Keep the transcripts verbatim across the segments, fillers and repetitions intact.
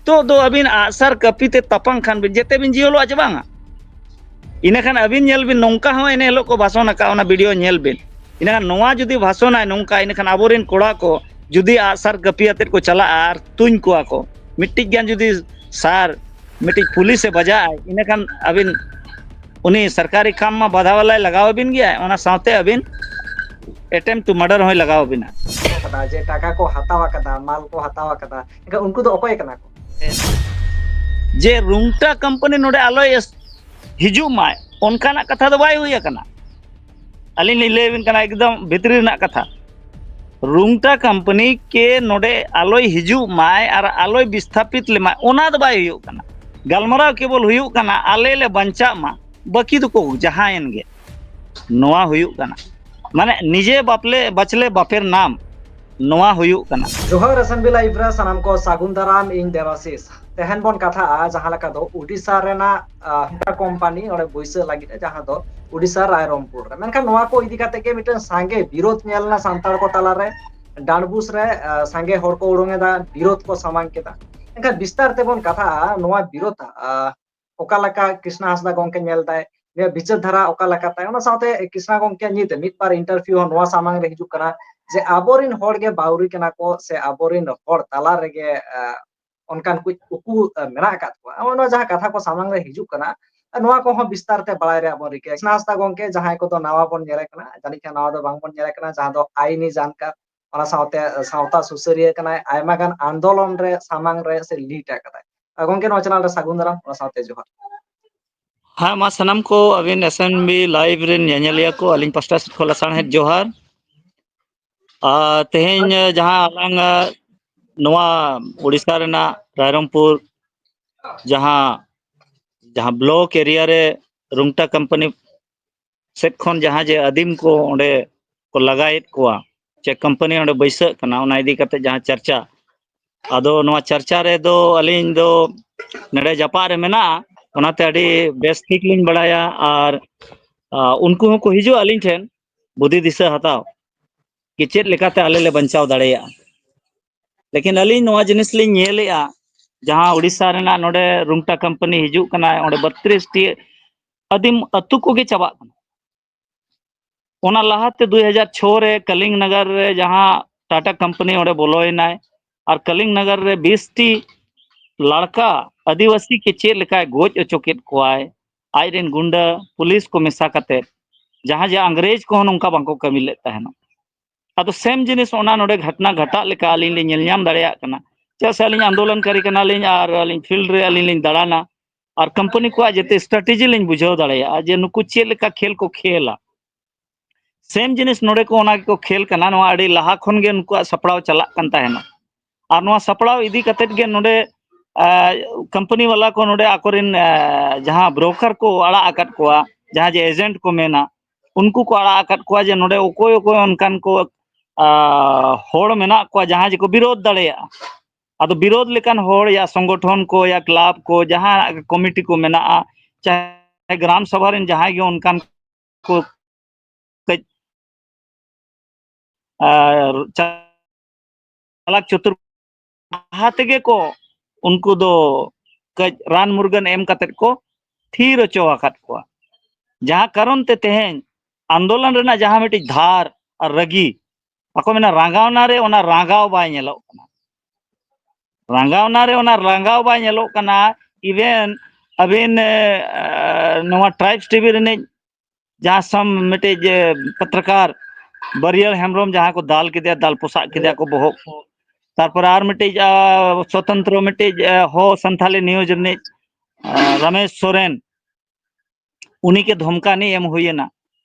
ᱱᱤᱛᱚᱜ ᱫᱚ ᱟᱹᱵᱤᱱ ᱟᱜᱼᱥᱟᱨ ᱠᱟᱹᱯᱤ ᱛᱮ ᱛᱟᱯᱟᱢ ᱠᱷᱟᱱ ᱵᱤᱱ ᱡᱮᱛᱮ ᱵᱤᱱ ᱡᱤᱦᱚᱞᱚᱜᱼᱟ ᱪᱮ ᱵᱟᱝᱟ? ᱤᱱᱟᱹᱠᱷᱟᱱ ᱟᱹᱵᱤᱱ ᱧᱮᱞ ᱵᱤᱱ, ᱱᱚᱝᱠᱟ ᱦᱚᱸ ᱮᱱᱮ ᱦᱤᱞᱳᱜ ᱠᱚ ᱵᱷᱟᱥᱚᱱ ᱟᱠᱟᱫ, ᱚᱱᱟ ᱵᱷᱤᱰᱤᱭᱳ ᱧᱮᱞ ᱵᱤᱱ᱾ ᱤᱱᱟᱹᱠᱷᱟᱱ ᱱᱚᱣᱟ ᱡᱩᱫᱤ ᱵᱷᱟᱥᱚᱱᱟᱭ ᱱᱚᱝᱠᱟ, ᱤᱱᱟᱹᱠᱷᱟᱱ ᱟᱵᱚᱨᱮᱱ ᱠᱚᱲᱟ ᱠᱚ ᱡᱩᱫᱤ ᱟᱜᱼᱥᱟᱨ ᱠᱟᱹᱯᱤ ᱟᱛᱮᱫ ᱠᱚ ᱪᱟᱞᱟᱜᱼᱟ ᱟᱨ ᱛᱩᱧ ᱠᱚᱣᱟ ᱠᱚ, ᱢᱤᱫᱴᱤᱡ ᱜᱟᱱ ᱡᱩᱫᱤ ᱥᱟᱨ ᱢᱤᱫᱴᱤᱡ ᱯᱩᱞᱤᱥᱮ ᱵᱟᱡᱟᱜᱼᱟᱭ, ᱤᱱᱟᱹᱠᱷᱟᱱ ᱟᱹᱵᱤᱱ ᱩᱱᱤ ᱥᱚᱨᱠᱟᱨᱤ ᱠᱟᱢ ᱢᱟ ᱵᱟᱫᱷᱟ ᱵᱟᱞᱟᱭ ᱞᱟᱜᱟᱣ ᱟᱹᱵᱤᱱ ᱜᱮᱭᱟ, ᱚᱱᱟ ᱥᱟᱶᱛᱮ ᱟᱹᱵᱤᱱ attempt to murder ᱦᱚᱸᱭ ᱞᱟᱜᱟᱣ ᱟᱹᱵᱤᱱᱟ᱾ ᱟᱠᱟᱫᱟ, ᱡᱮ ᱴᱟᱠᱟ ᱠᱚ ᱦᱟᱛᱟᱣ ᱟᱠᱟᱫᱟ, ᱢᱟᱞ ᱠᱚ ᱦᱟᱛᱟᱣ ᱟᱠᱟᱫᱟ, ᱮᱱᱠᱷᱟᱱ ᱩᱱᱠᱩ ᱫᱚ ᱚᱠᱚᱭ ᱠᱟᱱᱟ ᱠᱚ? ᱡᱮ ᱨᱩᱝᱴᱟ ᱠᱳᱢᱯᱟᱱᱤ ᱱᱚᱰᱮ ᱟᱞᱚᱭ ᱮᱥ-, ᱦᱤᱡᱩᱜ ᱢᱟᱭ, ᱚᱱᱠᱟᱱᱟᱜ ᱠᱟᱛᱷᱟ ᱫᱚ ᱵᱟᱭ ᱦᱩᱭ ᱟᱠᱟᱱᱟ᱾ ᱟᱹᱞᱤᱧ ᱞᱤᱧ ᱞᱟᱹᱭ ᱟᱹᱵᱤᱱ ᱠᱟᱱᱟ ᱮᱠᱫᱚᱢ ᱵᱷᱤᱛᱨᱤ ᱨᱮᱱᱟᱜ ᱠᱟᱛᱷᱟ᱾ ᱨᱩᱝᱴᱟ ᱠᱳᱢᱯᱟᱱᱤ ᱠᱮ ᱱᱚᱰᱮ ᱟᱞᱚᱭ ᱦᱤᱡᱩᱜ ᱢᱟᱭ ᱟᱨ ᱟᱞᱚᱭ ᱵᱤᱥᱛᱷᱟᱯᱤᱛ ᱞᱮᱢᱟᱭ, ᱚᱱᱟ ᱫᱚ ᱵᱟᱭ ᱦᱩᱭᱩᱜ ᱠᱟᱱᱟ᱾ ᱜᱟᱞᱢᱟᱨᱟᱣ ᱠᱮᱵᱚᱞ ᱦᱩᱭᱩᱜ ᱠᱟᱱᱟ ᱟᱞᱮ ᱞᱮ ᱵᱟᱧᱪᱟᱜ ᱢᱟ, ᱵᱟᱹᱠᱤ ᱫᱚᱠᱚ ᱡᱟᱦᱟᱸᱭᱮᱱ ᱜᱮ᱾ ᱱᱚᱣᱟ ᱦᱩᱭᱩᱜ ᱠᱟᱱᱟ, ᱢᱟᱱᱮ, ᱱᱤᱡᱮ ᱵᱟᱯᱞᱮ ᱵᱟᱪᱞᱮ ᱵᱟᱯᱮᱨ ᱱᱟᱢ, ᱱᱚᱣᱟ ᱦᱩᱭᱩᱜ ᱠᱟᱱᱟ᱾ ᱡᱚᱦᱟᱨ ᱮᱥ ᱮᱢ ᱵᱤ ᱞᱟᱭᱤᱵᱷ ᱨᱮ ᱥᱟᱱᱟᱢ ᱠᱚ ᱥᱟᱹᱜᱩᱱ ᱫᱟᱨᱟᱢ, ᱤᱧ ᱫᱮᱵᱟᱥᱤᱥ᱾ ᱛᱮᱦᱮᱧ ᱵᱚᱱ ᱠᱟᱛᱷᱟᱜᱼᱟ ᱡᱟᱦᱟᱸ ᱞᱮᱠᱟ ᱫᱚ ᱳᱰᱤᱥᱟ ᱨᱮᱱᱟᱜ, ᱟᱦ, ᱢᱤᱫᱴᱟᱝ ᱠᱳᱢᱯᱟᱱᱤ ᱚᱸᱰᱮ ᱵᱟᱹᱭᱥᱟᱹᱜ ᱞᱟᱹᱜᱤᱫ ᱮ, ᱡᱟᱦᱟᱸ ᱫᱚ ᱳᱰᱤᱥᱟ ᱨᱟᱭᱨᱚᱝᱯᱩᱨ ᱨᱮ᱾ ᱢᱮᱱᱠᱷᱟᱱ ᱱᱚᱣᱟ ᱠᱚ ᱤᱫᱤ ᱠᱟᱛᱮ ᱜᱮ ᱢᱤᱫᱴᱟᱝ ᱥᱟᱸᱜᱮ ᱵᱤᱨᱳᱫᱷ ᱧᱮᱞ ᱮᱱᱟ ᱥᱟᱱᱛᱟᱲ ᱠᱚ ᱛᱟᱞᱟᱨᱮ᱾ ᱰᱟᱸᱰᱵᱩᱥ ᱨᱮ, ᱟᱦ, ᱥᱟᱸᱜᱮ ᱦᱚᱲ ᱠᱚ ᱩᱰᱩᱝ ᱮᱫᱟ, ᱵᱤᱨᱳᱫᱷ ᱠᱚ ᱥᱟᱢᱟᱝ ᱠᱮᱫᱟ᱾ ᱮᱱᱠᱷᱟᱱ ᱵᱤᱥᱛᱟᱨ ᱛᱮᱵᱚᱱ ᱠᱟᱛᱷᱟᱜᱼᱟ ᱱᱚᱣᱟ ᱵᱤᱨᱳᱫᱷ, ᱟᱦ, ᱚᱠᱟ ᱞᱮᱠᱟ ᱠᱨᱤᱥᱱᱟ ᱦᱟᱸᱥᱫᱟ ᱜᱚᱢᱠᱮ ᱧᱮᱞ ᱫᱟᱭ, ᱱᱩᱭᱟᱜ ᱵᱤᱪᱟᱹᱨ ᱫᱷᱟᱨᱟ ᱚᱠᱟ ᱞᱮᱠᱟ ᱛᱟᱭ, ᱚᱱᱟ ᱥᱟᱶᱛᱮ ᱠᱨᱤᱥᱱᱟ ᱜᱚᱢᱠᱮ ᱧᱤᱫᱟᱹ ᱢᱤᱫ ᱵᱟᱨ interview ᱦᱚᱸ ᱱᱚᱣᱟ ᱥᱟᱢᱟᱝ ᱨᱮ ᱦᱤᱡᱩᱜ ᱠᱟᱱᱟ ᱡᱮ ᱟᱵᱚᱨᱮᱱ ᱦᱚᱲ ᱜᱮ ᱵᱟᱹᱣᱨᱤ ᱠᱟᱱᱟ ᱠᱚ, ᱥᱮ ᱟᱵᱚᱨᱮᱱ ᱦᱚᱲ ᱛᱟᱞᱟ ᱨᱮᱜᱮ, ᱟᱦ, ᱚᱱᱠᱟᱱ ᱠᱚ ᱩᱠᱩ, ᱟᱦ, ᱢᱮᱱᱟᱜ ᱟᱠᱟᱫ ᱠᱚᱣᱟ᱾ ᱱᱚᱜᱼᱚ ᱱᱚᱣᱟ ᱡᱟᱦᱟᱸ ᱠᱟᱛᱷᱟ ᱠᱚ ᱥᱟᱢᱟᱝ ᱨᱮ ᱦᱤᱡᱩᱜ ᱠᱟᱱᱟ, ᱱᱚᱣᱟ ᱠᱚᱦᱚᱸ ᱵᱤᱥᱛᱟᱨ ᱛᱮ ᱵᱟᱲᱟᱭ ᱨᱮᱭᱟᱜ ᱵᱚᱱ ᱨᱤᱠᱟᱹᱭᱟ᱾ ᱠᱨᱤᱥᱱᱟ ᱦᱟᱸᱥᱫᱟ ᱜᱚᱢᱠᱮ, ᱡᱟᱦᱟᱸᱭ ᱠᱚᱫᱚ ᱱᱟᱣᱟ ᱵᱚᱱ ᱧᱮᱞᱮ ᱠᱟᱱᱟ, ᱡᱟᱹᱱᱤᱡ ᱠᱷᱟᱱ ᱱᱟᱣᱟ ᱫᱚ ᱵᱟᱝᱵᱚᱱ ᱧᱮᱞᱮ ᱠᱟᱱᱟ, ᱡᱟᱦᱟᱸ ᱫᱚ ᱟᱭᱤᱱᱤ ᱡᱟᱱᱠᱟᱨ, ᱚᱱᱟ ᱥᱟᱶᱛᱮ ᱥᱟᱶᱛᱟ ᱥᱩᱥᱟᱹᱨᱤᱭᱟᱹ ᱠᱟᱱᱟᱭ, ᱟᱭᱢᱟ ᱜᱟᱱ ᱟᱱᱫᱳᱞᱚᱱ ᱨᱮ ᱥᱟᱢᱟᱝ ᱨᱮ ᱥᱮ lead ᱟᱠᱟᱫᱟᱭ᱾ ᱟᱨ ᱜᱚᱢᱠᱮ, ᱱᱚᱣᱟ channel ᱨᱮ ᱥᱟᱹᱜᱩᱱ ᱫᱟᱨᱟᱢ, ᱚᱱᱟ ᱥᱟᱶᱛᱮ ᱡᱚᱦᱟᱨ᱾ ᱦᱮᱸ, ᱢᱟ ᱥᱟᱱᱟᱢ ᱠᱚ ᱟᱹᱵᱤᱱ ᱮᱥ ᱮᱢ ᱵᱤ ᱞᱟᱭᱤᱵᱷ ᱨᱮᱱ ᱧᱮᱧᱮᱞᱤᱭᱟᱹ ᱠᱚ ᱟᱹᱞᱤᱧ ᱯᱟᱥᱴᱟ ᱥᱮᱫ ᱠᱷᱚᱱ ᱞᱟᱥᱟᱲᱦᱮᱫ ᱡᱚᱦᱟᱨ᱾ ᱟᱨ ᱛᱮᱦᱮᱧ ᱡᱟᱦᱟᱸ ᱟᱞᱟᱝ, ᱱᱚᱣᱟ ᱳᱰᱤᱥᱟ ᱨᱮᱱᱟᱜ ᱨᱟᱭᱨᱚᱝᱯᱩᱨ ᱡᱟᱦᱟᱸ, ᱡᱟᱦᱟᱸ block area ᱨᱮ ᱨᱩᱝᱴᱟ ᱠᱳᱢᱯᱟᱱᱤ ᱥᱮᱫ ᱠᱷᱚᱱ ᱡᱟᱦᱟᱸ ᱡᱮ ᱟᱹᱫᱤᱢ ᱠᱚ ᱚᱸᱰᱮ ᱠᱚ ᱞᱟᱜᱟᱭᱮᱫ ᱠᱚᱣᱟ, ᱪᱮ ᱠᱳᱢᱯᱟᱱᱤ ᱚᱸᱰᱮ ᱵᱟᱹᱭᱥᱟᱹᱜ ᱠᱟᱱᱟ, ᱚᱱᱟ ᱤᱫᱤ ᱠᱟᱛᱮ ᱡᱟᱦᱟᱸ ᱪᱟᱨᱪᱟ, ᱟᱫᱚ ᱱᱚᱣᱟ ᱪᱟᱨᱪᱟ ᱨᱮᱫᱚ ᱟᱹᱞᱤᱧ ᱫᱚ ᱱᱚᱰᱮ ᱡᱟᱯᱟᱜ ᱨᱮ ᱢᱮᱱᱟᱜᱼᱟ, ᱚᱱᱟᱛᱮ ᱟᱹᱰᱤ ᱵᱮᱥ ᱴᱷᱤᱠ ᱞᱤᱧ ᱵᱟᱲᱟᱭᱟ᱾ ᱟᱨ, ᱟ, ᱩᱱᱠᱩ ᱦᱚᱸᱠᱚ ᱦᱤᱡᱩᱜᱼᱟ ᱟᱹᱞᱤᱧ ᱴᱷᱮᱱ ᱵᱩᱫᱷᱤ ᱫᱤᱥᱟᱹ ᱦᱟᱛᱟᱣ, ᱠᱤ ᱪᱮᱫ ᱞᱮᱠᱟᱛᱮ ᱟᱞᱮ ᱞᱮ ᱵᱟᱧᱪᱟᱣ ᱫᱟᱲᱮᱭᱟᱜᱼᱟ᱾ ᱞᱮᱠᱤᱱ ᱟᱹᱞᱤᱧ ᱱᱚᱣᱟ ᱡᱤᱱᱤᱥ ᱞᱤᱧ ᱧᱮᱞᱮᱜᱼᱟ, ᱡᱟᱦᱟᱸ ᱩᱲᱤᱥᱥᱟ ᱨᱮᱱᱟᱜ ᱱᱚᱰᱮ ᱨᱩᱝᱴᱟ ᱠᱳᱢᱯᱟᱱᱤ ᱦᱤᱡᱩᱜ ᱠᱟᱱᱟ, ᱚᱸᱰᱮ ᱵᱟᱛᱨᱤᱥ ᱴᱤ ᱟᱹᱫᱤᱢ ᱟᱹᱛᱩ ᱠᱚᱜᱮ ᱪᱟᱵᱟᱜ ᱠᱟᱱᱟ᱾ ᱚᱱᱟ ᱞᱟᱦᱟᱛᱮ ᱫᱩᱭ ᱦᱟᱡᱟᱨ ᱪᱷᱚ ᱨᱮ ᱠᱟᱞᱤᱝ ᱱᱟᱜᱟᱨ ᱨᱮ ᱡᱟᱦᱟᱸ ᱴᱟᱴᱟ ᱠᱳᱢᱯᱟᱱᱤ ᱚᱸᱰᱮ ᱵᱚᱞᱚᱭᱮᱱᱟᱭ, ᱟᱨ ᱠᱟᱞᱤᱝ ᱱᱟᱜᱟᱨ ᱨᱮ ᱵᱤᱥ ᱴᱤ ᱞᱟᱲᱠᱟ ᱟᱹᱫᱤᱵᱟᱹᱥᱤ ᱠᱚ ᱪᱮᱫ ᱞᱮᱠᱟᱭ ᱜᱚᱡ ᱦᱚᱪᱚ ᱠᱮᱫ ᱠᱚᱣᱟᱭ, ᱟᱡᱨᱮᱱ ᱜᱩᱱᱰᱟᱹ ᱯᱩᱞᱤᱥ ᱠᱚ ᱢᱮᱥᱟ ᱠᱟᱛᱮ, ᱡᱟᱦᱟᱸ ᱡᱮ ᱟᱝᱨᱮᱡᱽ ᱠᱚᱦᱚᱸ ᱱᱚᱝᱠᱟ ᱵᱟᱝᱠᱚ ᱠᱟᱹᱢᱤ ᱞᱮᱫ ᱛᱟᱦᱮᱱᱟ᱾ ᱟᱫᱚ ᱥᱮᱢ ᱡᱤᱱᱤᱥ ᱚᱱᱟ ᱱᱚᱰᱮ ᱜᱷᱟᱴᱱᱟ ᱜᱷᱟᱴᱟᱜ ᱞᱮᱠᱟ ᱟᱹᱞᱤᱧ ᱞᱤᱧ ᱧᱮᱞ ᱧᱟᱢ ᱫᱟᱲᱮᱭᱟᱜ ᱠᱟᱱᱟ᱾ ᱪᱮᱫᱟᱜ ᱥᱮ ᱟᱹᱞᱤᱧ ᱟᱱᱫᱳᱞᱚᱱᱠᱟᱨᱤ ᱠᱟᱱᱟᱞᱤᱧ ᱟᱨ ᱟᱹᱞᱤᱧ ᱯᱷᱤᱞᱰ ᱨᱮ ᱟᱹᱞᱤᱧ ᱞᱤᱧ ᱫᱟᱬᱟᱱᱟ, ᱟᱨ ᱠᱳᱢᱯᱟᱱᱤ ᱠᱚᱣᱟᱜ ᱡᱮᱛᱮ ᱥᱴᱨᱟᱴᱮᱡᱤ ᱞᱤᱧ ᱵᱩᱡᱷᱟᱹᱣ ᱫᱟᱲᱮᱭᱟᱜᱼᱟ ᱡᱮ ᱱᱩᱠᱩ ᱪᱮᱫ ᱞᱮᱠᱟ ᱠᱷᱮᱞ ᱠᱚ ᱠᱷᱮᱞᱟ᱾ ᱥᱮᱢ ᱡᱤᱱᱤᱥ ᱱᱚᱰᱮ ᱠᱚ ᱚᱱᱟ ᱜᱮᱠᱚ ᱠᱷᱮᱞ ᱠᱟᱱᱟ᱾ ᱱᱚᱣᱟ ᱟᱹᱰᱤ ᱞᱟᱦᱟ ᱠᱷᱚᱱ ᱜᱮ ᱱᱩᱠᱩᱣᱟᱜ ᱥᱟᱯᱲᱟᱣ ᱪᱟᱞᱟᱜ ᱠᱟᱱ ᱛᱟᱦᱮᱱᱟ᱾ ᱟᱨ ᱱᱚᱣᱟ ᱥᱟᱯᱲᱟᱣ ᱤᱫᱤ ᱠᱟᱛᱮᱫ ᱜᱮ ᱱᱚᱰᱮ, ᱟᱸ, ᱠᱳᱢᱯᱟᱱᱤ ᱵᱟᱞᱟ ᱠᱚ ᱱᱚᱰᱮ ᱟᱠᱚᱨᱮᱱ, ᱟᱸ, ᱡᱟᱦᱟᱸ ᱵᱨᱳᱠᱟᱨ ᱠᱚ ᱟᱲᱟᱜ ᱟᱠᱟᱫ ᱠᱚᱣᱟ, ᱡᱟᱦᱟᱸ ᱡᱮ ᱮᱡᱮᱱᱴ ᱠᱚ ᱢᱮᱱᱟ, ᱩᱱᱠᱩ ᱠᱚ ᱟᱲᱟᱜ ᱟᱠᱟᱫ ᱠᱚᱣᱟ ᱡᱮ ᱱᱚᱰᱮ ᱚᱠᱚᱭ ᱚᱠᱚᱭ ᱚᱱᱠᱟᱱ ᱠᱚ, ᱟᱸ, ᱦᱚᱲ ᱢᱮᱱᱟᱜ ᱠᱚᱣᱟ ᱡᱟᱦᱟᱸ ᱡᱮᱠᱚ ᱵᱤᱨᱳᱫᱷ ᱫᱟᱲᱮᱭᱟᱜᱼᱟ᱾ ᱟᱫᱚ ᱵᱤᱨᱳᱫᱷ ᱞᱮᱠᱟᱱ ᱦᱚᱲ ᱭᱟ ᱥᱚᱝᱜᱚᱴᱷᱚᱱ ᱠᱚ ᱭᱟ ᱠᱞᱟᱵᱽ ᱠᱚ ᱡᱟᱦᱟᱸ ᱠᱚᱢᱤᱴᱤ ᱠᱚ ᱢᱮᱱᱟᱜᱼᱟ, ᱪᱟᱦᱮ ᱜᱨᱟᱢ ᱥᱚᱵᱷᱟ ᱨᱮᱱ ᱡᱟᱦᱟᱸᱭ ᱜᱮ ᱚᱱᱠᱟᱱ ᱠᱚ ᱠᱟᱹᱡ, ᱟᱨ ᱪᱟᱞᱟᱠ ᱪᱚᱛᱩᱨ ᱞᱟᱦᱟ ᱛᱮᱜᱮ ᱠᱚ ᱩᱱᱠᱩ ᱫᱚ ᱠᱟᱹᱡ ᱨᱟᱱ ᱢᱩᱨᱜᱟᱹᱱ ᱮᱢ ᱠᱟᱛᱮᱫ ᱠᱚ ᱛᱷᱤᱨ ᱦᱚᱪᱚ ᱟᱠᱟᱫ ᱠᱚᱣᱟ᱾ ᱡᱟᱦᱟᱸ ᱠᱟᱨᱚᱱ ᱛᱮ ᱛᱮᱦᱮᱧ ᱟᱱᱫᱳᱞᱚᱱ ᱨᱮᱱᱟᱜ ᱡᱟᱦᱟᱸ ᱢᱤᱫᱴᱤᱡ ᱫᱷᱟᱨ ᱟᱨ ᱨᱟᱹᱜᱤ, ᱵᱟᱠᱚ ᱢᱮᱱᱟ ᱨᱟᱸᱜᱟᱣᱱᱟ ᱨᱮ ᱚᱱᱟ ᱨᱟᱸᱜᱟᱣ ᱵᱟᱭ ᱧᱮᱞᱚᱜ ᱠᱟᱱᱟ᱾ ᱨᱟᱸᱜᱟᱣᱱᱟ ᱨᱮ ᱚᱱᱟ ᱨᱟᱸᱜᱟᱣ ᱵᱟᱭ ᱧᱮᱞᱚᱜ ᱠᱟᱱᱟ᱾ ᱤᱵᱷᱮᱱ ᱟᱹᱵᱤᱱ, ᱮ, ᱱᱚᱣᱟ ᱴᱨᱟᱭᱤᱵᱥ ᱴᱤᱵᱷᱤ ᱨᱤᱱᱤᱡ ᱡᱟᱦᱟᱸ ᱥᱟᱢ ᱢᱤᱫᱴᱤᱡ, ᱮ, ᱯᱚᱛᱨᱚᱠᱟᱨ ᱵᱟᱹᱨᱭᱟᱹᱲ ᱦᱮᱢᱵᱨᱚᱢ ᱡᱟᱦᱟᱸ ᱠᱚ ᱫᱟᱞ ᱠᱮᱫᱮᱭᱟ, ᱫᱟᱞ ᱯᱚᱥᱟᱜ ᱠᱮᱫᱮᱭᱟ ᱠᱚ ᱵᱚᱦᱚᱜ ᱠᱚ᱾ ᱛᱟᱨᱯᱚᱨᱮ ᱟᱨ ᱢᱤᱫᱴᱤᱡ, ᱟ, ᱥᱚᱛᱚᱱᱛᱨᱚ ᱢᱤᱫᱴᱤᱡ, ᱟ, ᱦᱚ ᱥᱟᱱᱛᱷᱟᱞᱤ ᱱᱤᱭᱩᱡᱽ ᱨᱤᱱᱤᱡ, ᱟ, ᱨᱟᱢᱮᱥ ᱥᱚᱨᱮᱱ, ᱩᱱᱤ ᱠᱮ ᱫᱷᱚᱢᱠᱟᱱᱤ ᱮᱢ ᱦᱩᱭᱮᱱᱟ᱾